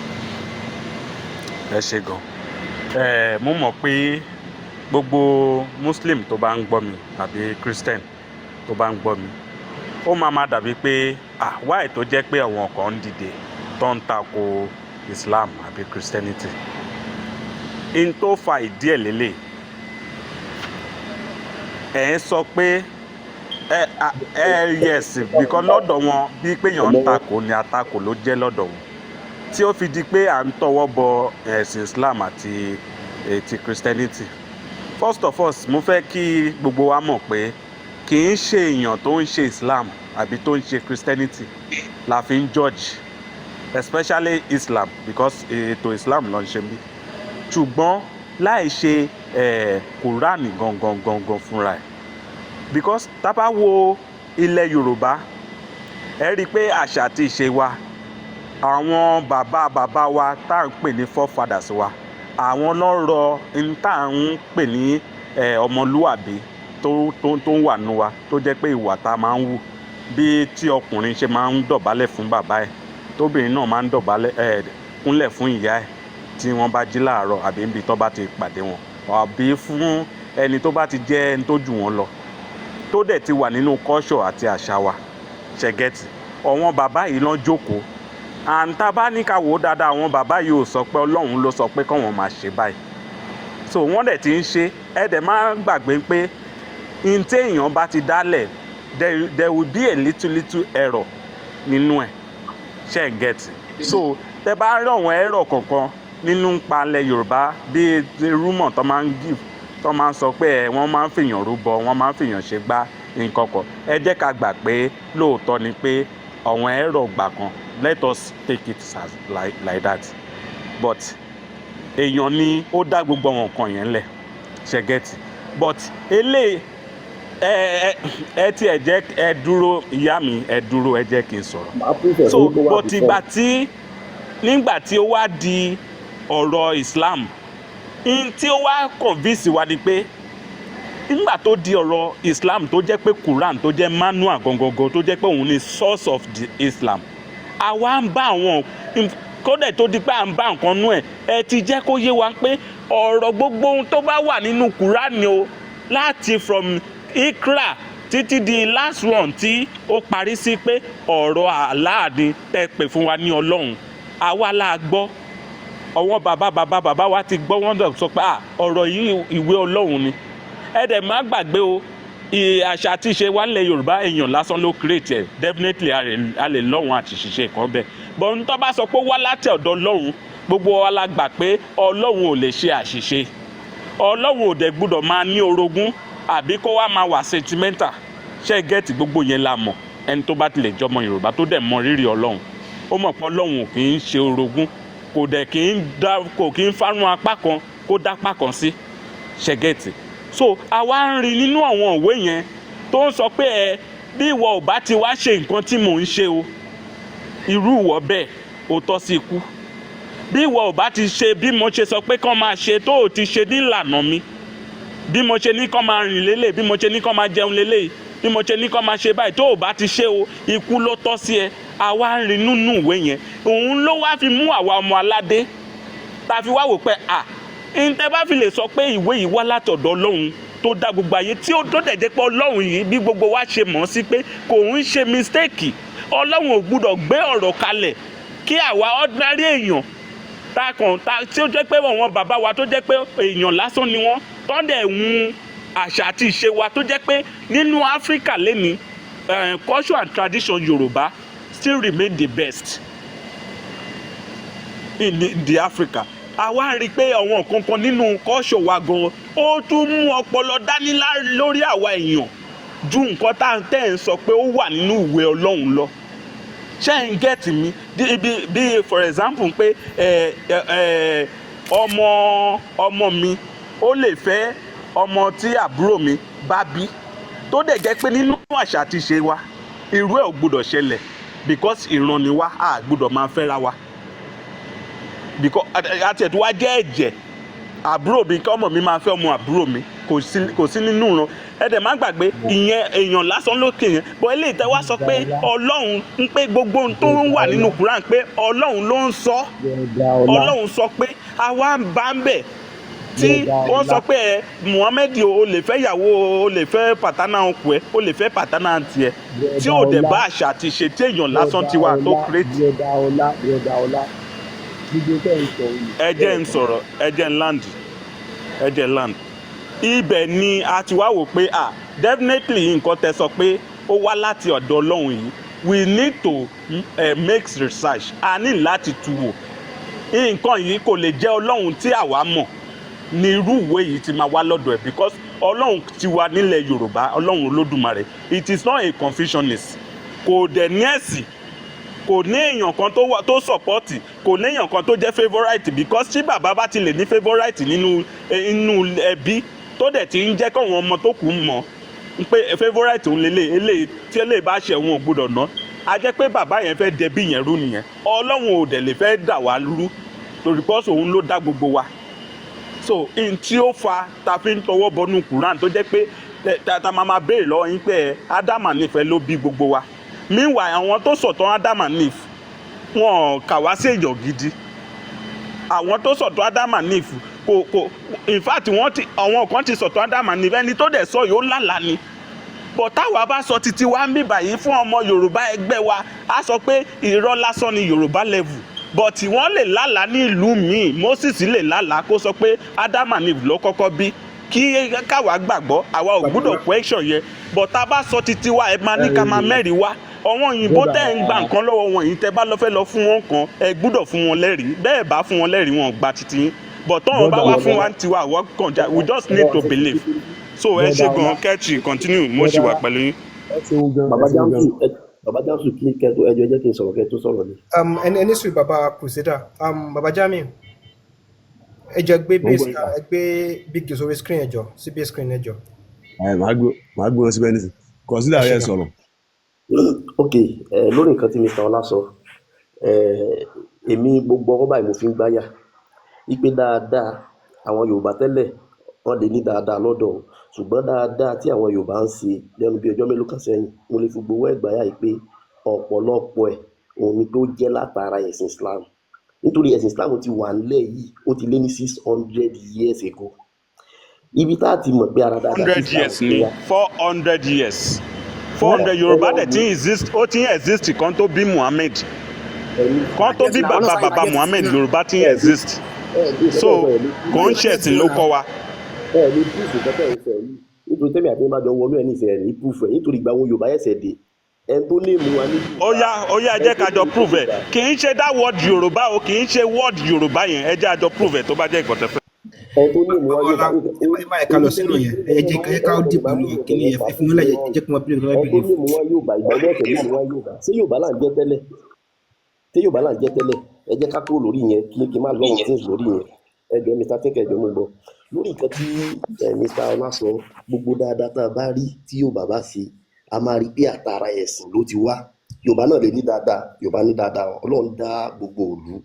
S4: Ẹ ṣe gan. Ẹ mo mọ̀ pé gbogbo Muslim tó bá ń gbọ́ mi tàbí Christian tó bá ń gbọ́ mi, ó máa ma dàbí pé, ah, why tó jẹ́ pé àwọn kan ń dìde tó ń tako Islam àbí Christianity. In tó fa ìdí ẹ̀ lélẹ̀, ẹ̀ ń sọ pé ẹ yes, because lọ́dọ̀ wọn, bí pé èèyàn ń takò ni, àtakò ló jẹ́ lọ́dọ̀ wọn, tí ó fi di pé à ń tọwọ́ bọ ẹ̀sìn Islam àti ti Christianity. First of all, mo fẹ́ kí gbogbo wa mọ̀ pé kì í ṣe èèyàn tó ń ṣe Islam àbí tó ń ṣe Christianity la fi ń judge, especially Islam, because ètò Islam ló ń ṣe bí, ṣùgbọ́n láì ṣe Quran gangan gangan fúnra ẹ̀, because tá bá wo ilẹ̀ Yorùbá, ẹ rí i pé àṣà àti ìṣe wa, àwọn bàbá bàbá wa tá à ń pè ní forefathers wa, àwọn náà rọ n tá à ń pè ní ọmọlúwàbí tó ń wà nù wa, tó jẹ́ pé ìwà tá a máa ń wù, bí tí ọkùnrin ṣe máa ń dọ̀bálẹ̀ fún bàbá ẹ̀, tóbìnrin náà máa ń dọ̀bálẹ̀ kúnlẹ̀ fún ìyá ẹ̀ tí wọ́n bá jí láàárọ̀, àbí níbi tó bá ti pàdé wọn, àbí fún ẹni tó bá ti jẹ́ ẹni tó jù wọ́n lọ, tó dẹ̀ ti wà nínú culture àti àṣà wa. Ṣé ẹ get? Àwọn bàbá yìí lọ́n jókòó, and tá a bá ní ká wò ó dáadáa, àwọn bàbá yìí ò sọ pé Ọlọ́run ló sọ pé kọ́wọn máa ṣe báyìí. So wọ́n dẹ̀ ti ń ṣe. Ẹ dẹ̀ má gbàgbé pé n téèyàn bá ti dálẹ̀, there will be a little little error nínú ẹ̀. Ṣe ẹ get? So tẹ bá rí àwọn error kọ̀ọ̀kan nínú palẹ̀ Yorùbá, bí rumour tó máa ń give, tó máa ń sọ pé ẹ wọ́n máa ń fìyàn rúbọ, wọ́n máa ń fìyàn ṣe gbá nǹkan kan, ẹ jẹ́ ká gbà pé lóòótọ́ ni pé àwọn error gbà kan. Let us take it as like that. But èèyàn ni ó dá gbogbo àwọn nǹkan yẹn lẹ̀. Ṣe get? But eléyìí, ẹ tiẹ̀ jẹ́ ẹ dúró, ìyá mi, ẹ dúró, ẹ jẹ́ kí n sọ̀rọ̀.
S5: Màá prove ẹ̀
S4: So
S5: fún yín pé wà
S4: but
S5: before.
S4: ìgbà tí nígbà tí ó wá di ọ̀rọ̀ Islam, n tí ó wá convince wa ni pé nígbà tó di ọ̀rọ̀ Islam, tó jẹ́ pé Quran, tó jẹ́ manual gangan, tó jẹ́ pé òun ni source of the Islam, àwa ń bá àwọn kódà tó di pé à ń bá nǹkan nú ẹ̀, ẹ ti jẹ́ kó yé wa pé ọ̀rọ̀ gbogbo ohun tó bá wà nínú Quran o, láti from Ikra títí di last one tí ó parí sí, pé ọ̀rọ̀ Allah ni tẹ́ pè fún wa ní Ọlọ́run. Àwa la gbọ́, àwọn bàbá bàbá bàbá wa ti gbọ́, wọ́n dẹ̀ sọ pé, ah, ọ̀rọ̀ yìí, ìwé Ọlọ́run ni. Ẹ dẹ̀ má gbàgbé o. Àṣà àti ìṣe wa nílẹ̀ Yorùbá, èèyàn lásán ló create ẹ̀. Definitely a lè lọ́hùn àti ṣiṣẹ́ kan bẹ́ẹ̀, but n tó bá sọ pé ó wá láti ọ̀dọ̀ Ọlọ́run, gbogbo wa la gbà pé Ọlọ́run ò lè ṣe àṣìṣe. Ọlọ́run ò dẹ̀ gbúdọ̀ máa ní orogún àbí kó wá máa wà sentimental. Ṣé get? Gbogbo yẹn la mọ̀. Ẹni tó bá tilẹ̀ jọmọ Yorùbá tó dẹ̀ mọ rírì Ọlọ́run, ó mọ̀ pé Ọlọ́run ò kì í ṣe orogún, kò dẹ̀ kì í dá, kò kì í fárún apá kan kó dápá kan sí. Ṣé get? So àwa ń rí nínú àwọn òwe yẹn tó ń sọ pé ẹ bí ìwọ ò bá ti wá ṣe nǹkan tí mò ń ṣe o, irú ìwọ bẹ́ẹ̀ ó tọ́ sí ikú. Bí ìwọ ò bá ti ṣe bí mo ṣe sọ pé kán máa ṣe, tó o ti ṣe nílànà mi, bí mo ṣe ní kán máa rìn lélẹ̀, bí mo ṣe ní kán máa jẹun lélẹ̀, bí mo ṣe ní kán máa ṣe báyìí, tó o bá ti ṣe o, ikú ló tọ́ sí ẹ. Àwa ń rí nínú ìwé yẹn. Òun ló wá fi mú àwa ọmọ aládé tá a fi wá wò pé à ǹtẹ́ bá fi lè sọ pé ìwé yìí wá látọ̀dọ̀ Ọlọ́run tó dá gbogbo ayé, tí ó tó dẹ̀ jẹ́ pé Ọlọ́run yìí, bí gbogbo wa ṣe mọ̀ ọ́ sí pé kò ń ṣe mistake, Ọlọ́run ò gbúdọ̀ gbé ọ̀rọ̀ kalẹ̀ kí àwa ordinary èèyàn ta kàn ta tí ó jẹ́ pé àwọn bàbá wa tó jẹ́ pé èèyàn lásán ni wọ́n, tó dẹ̀ ń àṣà àti ìṣe wa, tó jẹ́ pé nínú Áfíríkà lẹ́ni, culture and tradition Yorùbá still remain the best in the Africa. Àwa rí i pé àwọn nǹkan kan nínú culture wa gan, ó tún mú ọpọlọ dání lórí àwa èèyàn ju nǹkan tá à ń tẹ̀ ń sọ pé ó wà nínú ìwé Ọlọ́run lọ. Ṣé ń get mi? Bí for example pé ẹ ẹ ọmọ ọmọ mi ó lè fẹ́ ọmọ tí àbúrò mi bá bí, tó dẹ̀ jẹ́ pé nínú àṣà àti ìṣe wa, irú ẹ̀ ò gbọ́dọ̀ ṣẹlẹ̀ because ìran ni wá, a gbọ́dọ̀ máa fẹ́ra wa because àti ẹ̀ tó wá jẹ́ ẹ̀jẹ̀ àbúrò mi, kí ọmọ mi máa fẹ́ ọmọ àbúrò mi, kò sí nínú ìran. Ẹ dẹ̀ má gbàgbé, ìyẹn èèyàn lásán lókè yẹn bọ́. Eléyìí tẹ́ wá sọ pé Ọlọ́run ń pé gbogbo ohun tó ń wà nínú Quran, pé Ọlọ́run ló ń sọ, Ọlọ́run sọ pé àwa ń bá ń bẹ̀ tí wọ́n sọ pé ẹ Muhammed, o lè fẹ́ ìyàwó, o lè fẹ́ paternal uncle ẹ, o lè fẹ́ paternal aunty ẹ, tí ò dẹ̀ bá àṣà àti ṣe tí èèyàn lásán ti wà tó create.
S6: Brother Ọlá, brother Ọlá, gbogbo tẹ́ ń sọ yìí.
S4: Ẹ jẹ́ ń sọ̀rọ̀, ẹ jẹ́ ń land, ẹ jẹ́ ń land. Ibẹ̀ ni a ti wá wò pé ah, definitely nǹkan tẹ́ sọ pé ó wá láti ọ̀dọ̀ Ọlọ́run yìí, we need to make research. A ní láti tu wò. Nǹkan yìí kò lè jẹ́ Ọlọ́run tí àwa mọ̀ ní irú ìwé yìí ti máa wá lọ́dọ̀ ẹ̀, because Ọlọ́run ti wà nílẹ̀ Yorùbá, Ọlọ́run Olódùmarè, it is not a confucianist. Kò dẹ̀ ní ẹ̀sìn, kò ní èèyàn kan tó wà tó support, kò ní èèyàn kan tó jẹ́ favourite, because tí bàbá bá ti lè ní favourite nínú inú ẹbí, tó dẹ̀ ti ń jẹ́ káwọn ọmọ tó kù mọ̀ pé favourite òun lélẹ̀, eléyìí tí eléyìí bá ṣe, òun ò gbọ́dọ̀ ná, a jẹ́ pé bàbá yẹn fẹ́ dẹbí yẹn rú nìyẹn. Ọlọ́run ò dẹ̀ lè fẹ́ dà wá rú torí because òun ló dá gbogbo wa. So n tí ó fa ta fi ń tọwọ́ bọnú Quran, tó jẹ́ pé ta máa béèrè lọ́wọ́ yín pé ẹ Adam and Eve ló bí gbogbo wa. Meanwhile, àwọn tó sọ̀tàn Adam and Eve, wọn kà wá sí èèyàn gidi. Àwọn tó sọ̀tàn Adam and Eve kò in fact, wọ́n ti, àwọn kan ti sọ̀tàn Adam and Eve, ẹni tó dẹ̀ sọ yìí ó lálàá ni. But táwa bá sọ títí wa ń bí báyìí fún ọmọ Yorùbá ẹgbẹ́ wa, á sọ pé irọ́ lásán ni Yorùbá level. But wọ́n lè lálàá ní ìlú míì. Moses lè lálàá kó sọ pé Adam and Eve ló kọ́kọ́ bí, kí káwa gbàgbọ́. Àwa ò gbúdọ̀ question yẹn. But tá a bá sọ títí wa, ẹ máa ní ká máa mẹ́rìí wá. Àwọn òyìnbó tẹ́ ń gba nǹkan lọ́wọ́ wọn yìí, tẹ́ bá lọ fẹ́ lọ fún wọn kan, ẹ gbúdọ̀ fún wọn lẹ́rìí. Bẹ́ẹ̀ bá fún wọn lẹ́rìí, wọn ò gba títí yín. But tọ́wọ́n bá wá fún wa ń tiwa, àwọn kàn já, we just need to believe. So ẹ ṣe gan. Kẹ́ẹ̀tì continue, mo ṣì wà pẹ̀lú yín.
S6: Ẹ ṣeun gan.
S5: Bàbá
S6: Ẹ ṣeun gan.
S5: Jamsu, ẹ bàbá Jamsu, kí kẹtó ẹjọ jẹ́ kí n sọ̀rọ̀ kẹ tó sọ̀rọ̀ ni.
S2: Ẹni sùn, bàbá Crusader, bàbá Jamiu, ẹ jọ gbé
S1: Mo ń
S2: base
S1: gbọ́ yín.
S2: Ẹ gbé big deal sórí screen, ẹ jọ sí base screen, ẹ jọ.
S1: Ẹ máa gbé wọn síbẹ̀ nísìnyí. Consider
S2: Ẹ ṣe
S1: rẹ
S2: gan.
S1: sọ̀rọ̀.
S5: Ok, ẹ lórí nǹkan tí Mr. Ọlá sọ, ẹ èmi gbogbo ọwọ́ báyìí mo fi ń gbáyà wípé dáadáa àwọn Yorùbá tẹ́lẹ̀, wọ́n lè ní dáadáa lọ́dọ̀ o, ṣùgbọ́n dáadáa tí àwọn Yorùbá ń ṣe lẹ́nu bí ọjọ́ mélòó kan sẹ́yìn, mo lè fi gbowó ẹ̀gbáyà yìí pé ọ̀pọ̀lọpọ̀ ẹ̀ òun ni pé ó jẹ́ látara ẹ̀sìn Islam, nítorí ẹ̀sìn Islam ti wà nílẹ̀ yìí, ó ti lé ní 600 years ago. Ibi tá a ti mọ̀ pé ara dáadáa tí
S4: Hundred
S5: Islam
S4: years
S5: gbé
S4: ni
S5: wá.
S4: 400 years, 400.
S5: Ẹ
S4: Yorùbá
S5: wá
S4: dẹ̀ ti
S5: wò
S4: ń exist, ó ti ń exist kan tó bí Muhammed,
S5: ẹni
S4: kan tó bí
S7: Àwọn náà
S4: bàbá
S7: sáyé
S4: bàbá
S7: bàjẹ́
S4: Muhammed,
S7: títí náà.
S4: Yorùbá ti ń
S5: ẹ lè
S4: exist.
S5: Ẹ lè
S4: So
S5: nǹkan tẹ́ ẹ sọ ẹ lè
S4: kò ń ṣẹ̀sìn ló kọ́ wa.
S5: Ẹ lè proof nǹkan tẹ́ ẹ sọ yìí. Nítorí tẹ́mi àti yín bá jọ wọnú ẹ̀ nísìnyí, ẹ̀ ní proof ẹ̀. Nítorí ìgbà wo Yorùbá ẹ̀sẹ̀ dé, ẹni tó ní èmú wa ní
S4: Ó
S5: Yorùbá,
S4: yá, ó yá, ẹ
S5: ẹni
S4: jẹ́
S5: tó
S4: ká
S5: ní
S4: jọ
S5: èmú
S4: prove ẹ̀.
S5: Yorùbá.
S4: Kì í ṣe that word Yorùbá o, kì í ṣe word Yorùbá yẹn. Ẹ jẹ́ àjọ prove ẹ̀ tó bá jẹ́ ìkọ̀tẹ́fẹ́.
S5: Ẹni tó ní èmú wa
S2: Bàbá
S5: Yorùbá,
S2: Ọlá, ẹ má yẹ ká lọ sínú yẹn. Ẹ jẹ́ ká dì pẹ̀lú kíní yẹn. Ẹ fi wọn lẹ̀, ẹ jẹ́ kí wọ́n believe, kí wọ́n
S5: ẹni tó
S2: believe.
S5: ní èmú wa Yorùbá, ìgbà wo ẹ̀sẹ̀ ní èmú wa Yorùbá? Ṣé Yorùbá là ń jẹ́ tẹ́lẹ̀? Ṣé Yorùbá là ń jẹ́ tẹ́lẹ̀? Ẹ jẹ́ ká kúrò lórí yẹn, kí n má long things lórí yẹn. Ẹ jọ̀ọ́, Mr. Tinker, ẹ jọ̀ọ́, mo gbọ́ lórí nǹkan tí Mr. Ọlá sọ. Gbogbo dáadáa tá a bá rí tí Yorùbá bá ṣe, a máa rí pé àtàrà ẹ̀sìn ló ti wá. Yorùbá náà lè ní dáadáa, Yorùbá ní dáadáa. Ọlọ́run dá gbogbo ìlú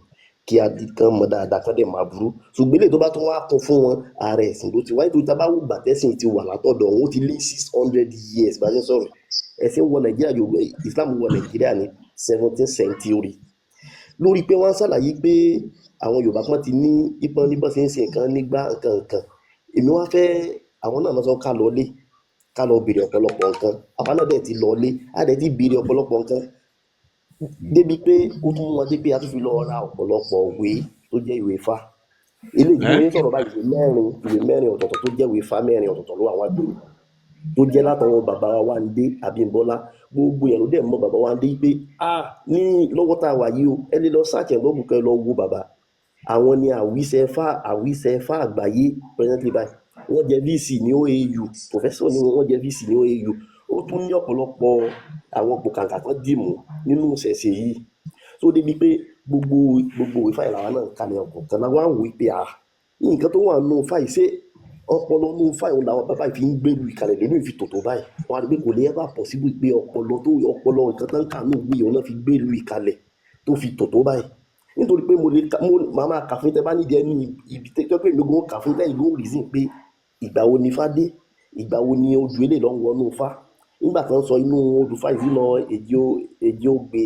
S5: kí a di kán mọ dáadáa, kán dẹ̀ máa burú, ṣùgbọ́n eléyìí tó bá tún wá kún fún wọn, ààrẹ ẹ̀sìn ló ti wá. Nítorí tá a bá wò gbà tẹ́sìn ti wà látọ̀dọ̀ wọn, ó ti lé 600 years bá a ṣe ń sọ̀rọ̀. Ẹ̀sìn wọ Nàìjíríà, Yorùbá, Islam wọ Nàìjíríà ní 17th century. Lórí pé wọ́n ń ṣàlàyé pé àwọn Yorùbá kan ti ní ìpọn ní bọ́n ṣe ń ṣe nǹkan nígbà nǹkan nǹkan, èmi wá fẹ́ àwọn náà lọ sọ ká lọ lé, ká lọ béèrè ọ̀pọ̀lọpọ̀ nǹkan. Àwa náà dẹ̀ ti lọ lé, á dẹ̀ ti béèrè ọ̀pọ̀lọpọ̀ nǹkan débi pé ó tún mú wọn dé pé a tún fi lọ ra ọ̀pọ̀lọpọ̀ ìwé tó jẹ́ ìwé Ifá. Eléyìí tí mo ń sọ̀rọ̀ báyìí, ìwé mẹ́rin, ìwé mẹ́rin ọ̀tọ̀ọ̀tọ̀ tó jẹ́ ìwé Ifá mẹ́rin ọ̀tọ̀ọ̀tọ̀ ló wà wájú mi, tó jẹ́ látọwọ́ bàbá wa Wándé Abímbọ́lá. Gbogbo yẹn ló dẹ̀ mọ̀ bàbá Wándé pé a ní lọ́wọ́ tá a wà yìí o. Ẹ lè lọ search ẹ̀ lọ́gùn kẹ́ ẹ lọ wo bàbá. Àwọn ni àwísẹ́fà, àwísẹ́fà àgbáyé presently báyìí. Wọ́n jẹ́ VC ní OAU, professor ni wọ́n jẹ́ VC ní OAU. Ó tún ní ọ̀pọ̀lọpọ̀ àwọn pòkàǹkà kan dìmú nínú ìṣẹ̀ṣe yìí tó débi pé gbogbo gbogbo ìwé fáìlì àwa náà kalẹ̀ ọ̀kọ̀ọ̀kan la wá ń wò pé à nǹkan tó wà nù fáìlì, ṣé ọpọlọ nù fáìlì òun làwọn bàbá yìí fi ń gbèrú ìkàlẹ̀ lónìí fi tòtò báyìí. Wọn á rí pé kò lè ever possible pé ọpọlọ tó ọpọlọ nǹkan tó ń kà nù wí òun náà fi gbèrú ìkàlẹ̀ tó fi tòtò báyìí. Nítorí pé mo lè ka, mo máa máa kà fún tẹ bá nídìí ẹni ibi tẹ pé mi gan kà fún tẹyìn gan reason pé ìgbà wo ni Ifá dé, ìgbà wo ni ojú eléyìí lọ ń wọnú Ifá. Nígbà tó ń sọ inú odù Ifá yìí sínú èjì èjì ògbè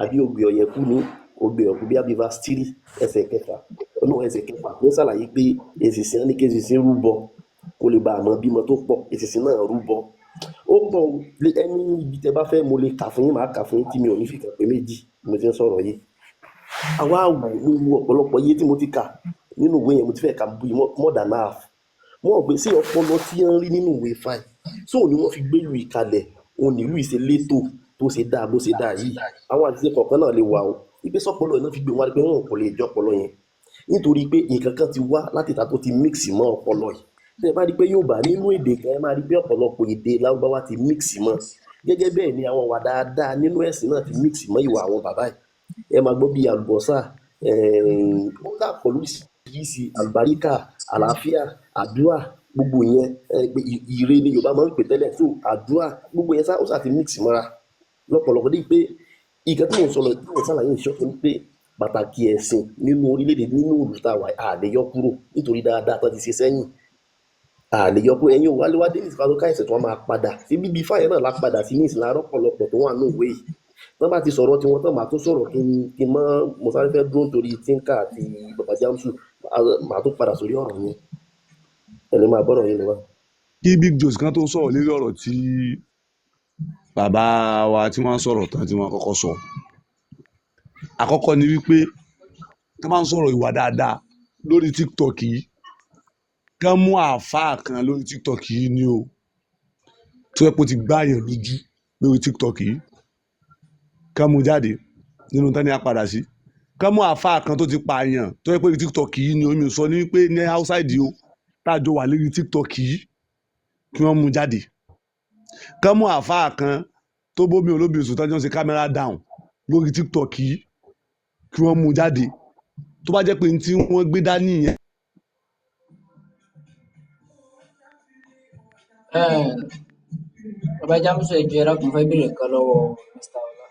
S5: àbí ògbè ọ̀yẹ̀kú ní ògbè ọ̀kú bí abí verse 3 ẹsẹ̀ kẹfà ọ̀nà ẹsẹ̀ kẹfà ló ṣàlàyé pé èsìsìn ní kí èsìsìn rúbọ kó lè bá àmọ́ bímọ tó pọ̀, èsìsìn náà rúbọ ó pọ̀ o. Ẹni ibi tẹ bá fẹ́ mo lè kà fún yín, màá kà fún yín tí mi ò ní fìkà pé méjì mo ti ń sọ̀rọ̀ yìí. Àwa wò mo wo ọ̀pọ̀lọpọ̀ iye tí mo ti kà nínú ìwé yẹn, mo ti fẹ́ ka bí more than half. Mo rò pé sí ọpọlọ tí wọ́n rí nínú ìwé fáì sóò ni wọ́n fi gbé ìlú ìkalẹ̀, òun nílùú ìṣe létò tó ṣe dáa bó ṣe dáa yìí. Àwọn àṣìṣe kọ̀ọ̀kan náà lè wà o, ìgbé sọpọlọ yìí náà fi gbé wọn pé wọn kò lè jọ ọpọlọ yẹn, nítorí pé nǹkan kan ti wá láti ìta tó ti mix mọ́ ọpọlọ yìí. Tẹ́ ẹ bá rí i pé Yorùbá nínú èdè kan, ẹ máa rí i pé ọ̀pọ̀lọpọ̀ èdè Lárúbáwá ti mix mọ́. Gẹ́gẹ́ bẹ́ẹ̀ ni àwọn ìwà dáadáa nínú ẹ̀sìn náà ti mix mọ́ ìwà àwọn bàbá yìí. Ẹ máa gbọ́ bíi àlùbọ́sà, ó dàpọ̀ lóríṣiríṣi, àlùbáríkà, àlàáfíà, àdúrà, gbogbo yẹn, pé ire ni Yorùbá máa ń pè tẹ́lẹ̀. So àdúrà gbogbo yẹn ó sá ti mix mọ́ra lọ́pọ̀lọpọ̀ dé pé nǹkan tí mò ń sọ lọ, tí mò ń ṣàlàyé ìṣọ́kùn ni pé pàtàkì ẹ̀sìn nínú orílẹ̀-èdè, nínú ìlú tá a wà, a lè yọ kúrò nítorí dáadáa tó ti ṣe sẹ́yìn, a lè yọ kúrò. Ẹ̀yin ò wálé wá dé nísìnyí ká ẹ̀sẹ̀ tí wọ́n máa padà sí bíbí fáyẹn náà la padà sí ní ìsìn láàárọ̀ ọ̀pọ̀lọpọ̀ tó wà ní òwe yìí. Tán bá ti sọ̀rọ̀ tiwọn tán, màá tún sọ̀rọ̀ kí n mọ́ mo sáré fẹ́ dúró nítorí Tinker àti Bàbá Jamsu, màá tún padà sórí ọ̀rọ̀ yẹn. Ẹ lè máa bọ́rọ̀ yín lọ wá.
S1: Kí Big Jones kan tó sọ̀rọ̀ lórí ọ̀rọ̀ tí bàbá wa tí wọ́n sọ̀rọ̀ tán tí wọ́n kọ́kọ́ sọ, àkọ́kọ́ ni wípé tí wọ́n bá ń sọ̀rọ̀ ìwà dáadáa lórí TikTok yìí, kán mú àáfàá kan lórí TikTok yìí ni o tó yẹ kó ti gbáàyàn lójú lórí TikTok yìí, kán mú jáde nínú tán ní apàdà sí, kán mú àáfàá kan tó ti pààyàn tó yẹ pé lórí TikTok yìí ni omi sọ ní pé ní outside o tá a jọ wà lórí TikTok yìí, kí wọ́n mú jáde. Kán mú àáfàá kan tó bómi olóbi sùn tán jọ ń ṣe camera down lórí TikTok yìí, kí wọ́n mú jáde. Tó bá jẹ́ pé ní tí wọ́n gbé dání yẹn.
S7: Bàbá Jamiu, ẹ jọ̀ọ́, ẹ dákun, mo fẹ́ béèrè nǹkan lọ́wọ́ Mr. Ọlá.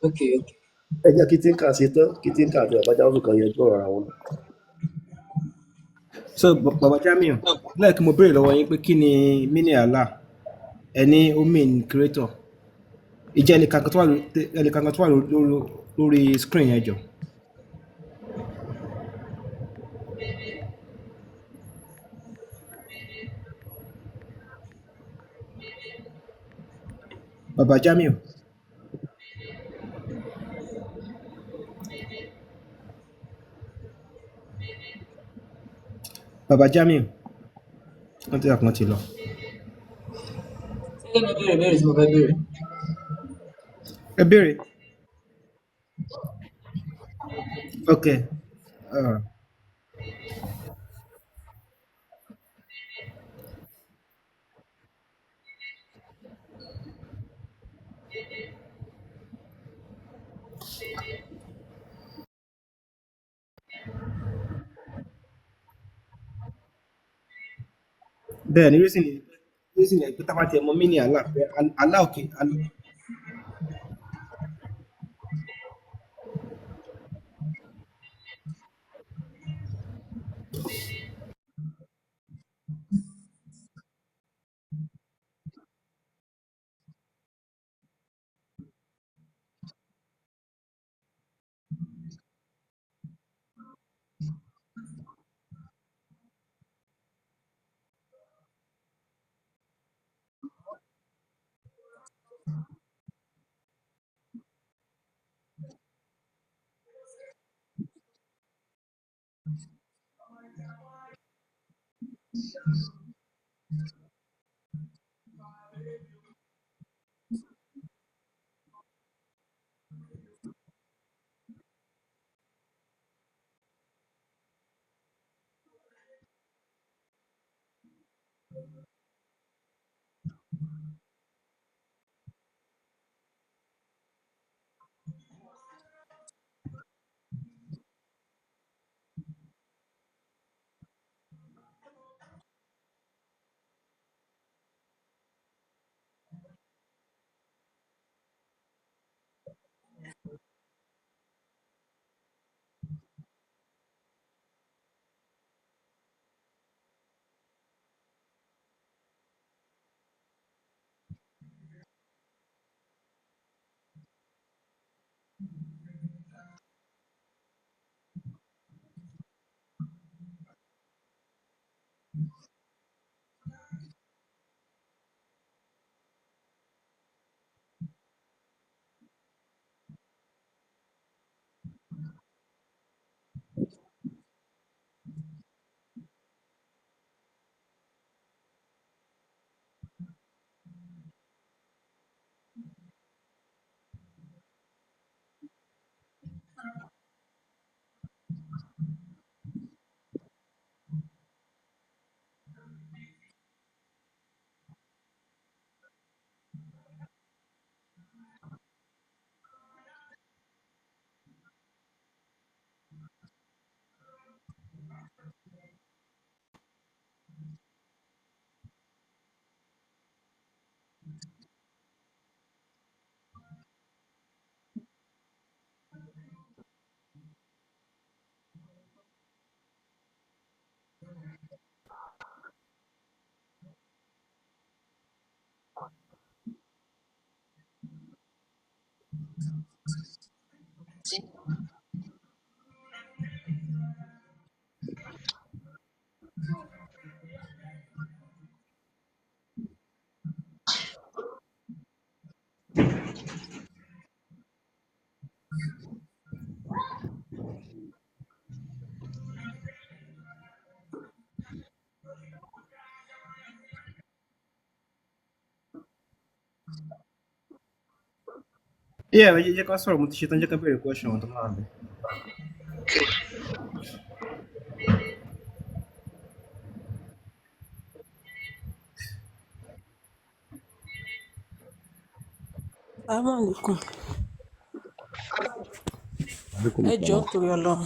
S7: Okay.
S5: Ẹ jẹ́ kí Tinker ṣe tán, kí Tinker àti Bàbá Jamsu kan yanjú ọ̀rọ̀ ara wọn.
S2: So Bàbá Jamiu, lẹ́ẹ̀kí mo béèrè lọ́wọ́ yín pé kí ni meaning Allah, ẹ ní ó mean creator. Ìjẹ́ ẹnìkan tó wà lórí screen yẹn jọ. Bàbá Jamiu. Baba Jamiu, wọ́n ti àpọ́n ti lọ.
S7: Ṣé kí mi béèrè ìbéèrè tí mo fẹ́ béèrè?
S2: Ẹ béèrè. Okay. Bẹ́ẹ̀ ni, reason ni pé tá a bá tiẹ̀ mọ meaning Allah pé Allah òkè Allah. Yeah, ẹ jẹ́ ká sọ̀rọ̀, mo ti ṣetán, jẹ́ ká béèrè question wọn tó máa bẹ̀.
S8: Assalamualaikum.
S1: Alaikum
S8: Ẹ jọ̀ọ́
S1: salam.
S8: nítorí Ọlọ́run.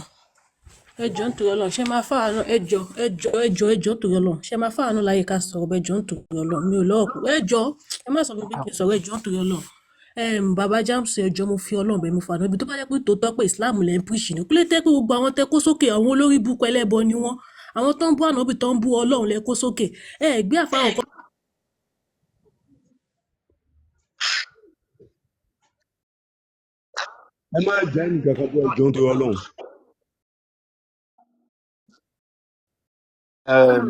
S8: Ẹ jọ̀ọ́ nítorí Ọlọ́run. Ṣé máa fáànù? Ẹ jọ̀ọ́, ẹ jọ̀ọ́, ẹ jọ̀ọ́, ẹ jọ̀ọ́ nítorí Ọlọ́run. Ṣé máa fáànù láyé ká sọ̀rọ̀ bẹ́ẹ̀? Jọ̀ọ́ nítorí Ọlọ́run. Mi ò lọ́wọ́ kù. Ẹ jọ̀ọ́, ẹ má sọ fún mi pé kí n sọ̀rọ̀. Ẹ jọ̀ọ́ nítorí Ọlọ́run. Bàbá James, ẹ jọ̀ọ́, mo fi Ọlọ́run bẹ̀, mo fàánù. Ibi tó bá jẹ́ pé tòótọ́ pé Islam lẹ́ ń preach ni. Kúlé tẹ́ pé gbogbo àwọn tẹ́ kó sókè, àwọn olórí burúkú ẹlẹ́bọ ni wọ́n. Àwọn tó ń bú ànábì, tó ń bú Ọlọ́run lẹ kó sókè. Ẹ gbé àfáà kan.
S1: Ẹ má jẹ́ nìkan kan tó ẹ jọ̀ọ́ nítorí Ọlọ́run.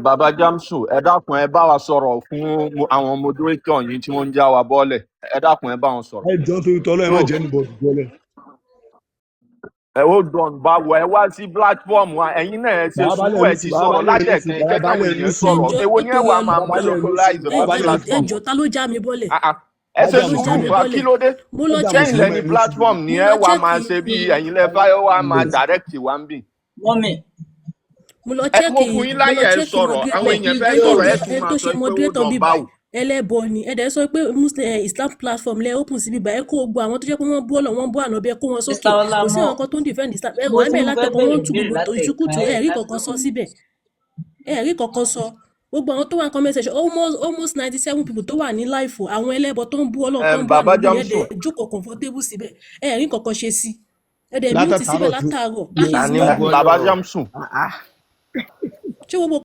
S9: Bàbá Jamsu, ẹ dákun, ẹ bá wa sọ̀rọ̀ fún àwọn moderator yìí tí wọ́n ń já wa bọ́lẹ̀. Ẹ dákun, ẹ bá wọn sọ̀rọ̀.
S1: Ẹ jọ̀ọ́ nítorí tọ́lọ́, ẹ má
S9: So
S1: jẹ́ anybody bọ́lẹ̀.
S9: Ẹ ó dọ̀n báwo, ẹ wá sí platform wa, ẹ̀yin náà ẹ ṣe
S6: Bàbá
S9: sùúrù,
S6: balẹ̀
S9: ẹ
S6: ní
S9: ti
S6: sùúrù,
S9: sọ̀rọ̀
S6: bàbá balẹ̀ ní
S9: látẹ̀kan,
S6: sùúrù,
S9: ẹ jẹ́
S6: bàbá
S9: káwọn
S6: balẹ̀ ní
S9: èèyàn
S8: Ẹ
S9: sọ̀rọ̀.
S8: jọ̀ọ́
S9: Èwo ni ẹ
S8: nítorí
S9: wàá máa
S8: Ọlọ́run,
S6: bàbá balẹ̀ ní
S9: monopolize
S6: sùúrù,
S8: ẹ
S6: bàbá
S9: orí
S8: jọ̀ọ́
S6: balẹ̀ ní
S8: ẹ
S9: platform?
S8: jọ̀ọ́, ta ló já mi bọ́lẹ̀?
S9: Ah, ah. Ẹ ṣe
S8: Ta ló
S6: sùúrù,
S8: já
S9: sùúrù
S8: mi
S9: fa, kí
S8: bọ́lẹ̀?
S9: ló dé?
S8: Mo lọ
S6: ọjà
S9: Ṣẹ́yìn
S8: chẹ́ẹ̀kì
S9: lẹni
S6: mùsùlùmí ní sùúrù.
S9: platform ni
S8: mo
S9: ẹ
S8: lọ
S9: wàá máa
S8: chẹ́ẹ̀kì
S9: ṣe bí ẹ̀yin lẹ fẹ́ wá máa direct wa ń bì.
S7: Mọ́mì,
S8: mo lọ
S9: Ẹ mo
S8: chẹ́ẹ̀kì
S9: fún yín
S8: mo lọ
S9: láyè, ẹ
S8: chẹ́ẹ̀kì
S9: sọ̀rọ̀, àwọn
S8: moderator,
S9: èèyàn fẹ́
S8: ẹni tó
S9: sọ̀rọ̀, ẹ
S8: jẹ́
S9: tún
S8: ẹni
S9: máa
S8: tó
S9: sọ
S8: ṣe
S9: pé ó
S8: moderator
S9: dàn
S8: bíbá
S9: báwo.
S8: ẹlẹ́bọ ni. Ẹ dẹ̀ sọ pé Muslim Islam platform lẹ open sí bíbá, ẹ kó gbogbo àwọn tó jẹ́ pé wọ́n bú Ọlọ́run, wọ́n bú Ànábì, ẹ kó wọn
S7: Mr.
S8: sókè.
S7: Ọlá,
S8: Kò sí
S7: mo
S8: àwọn kan tó ń defend Islam, ẹ
S7: mo
S8: wà
S7: tí
S8: ń bẹ̀
S7: mo fẹ́
S8: látẹ̀kọ́,
S7: béèrè
S8: wọ́n ń tú
S7: ìbéèrè
S8: gbogbo
S7: látẹ̀kan
S8: ìtukùtù,
S7: ẹ̀
S8: ẹ rí
S7: dá mi
S8: kankan sọ
S7: lóhùn.
S8: síbẹ̀, ẹ rí kankan sọ. Gbogbo àwọn tó wà ní comment section, almost 97 people tó wà ní live, àwọn ẹlẹ́bọ tó ń bú Ọlọ́run, tó ń bú
S9: Bàbá
S8: Ànábì, ẹ
S9: Jamsu,
S8: dẹ̀ jókòó comfortable síbẹ̀, ẹ rí kankan ṣe sí, ẹ dẹ̀ mute síbẹ̀
S6: Látàtàárọ̀ tí
S8: látàárọ̀, which
S6: mi
S8: is
S6: ò
S8: not
S6: gbọ́
S9: Bàbá
S6: lọ́rọ̀.
S9: Jamsu,
S8: ṣé gbogbo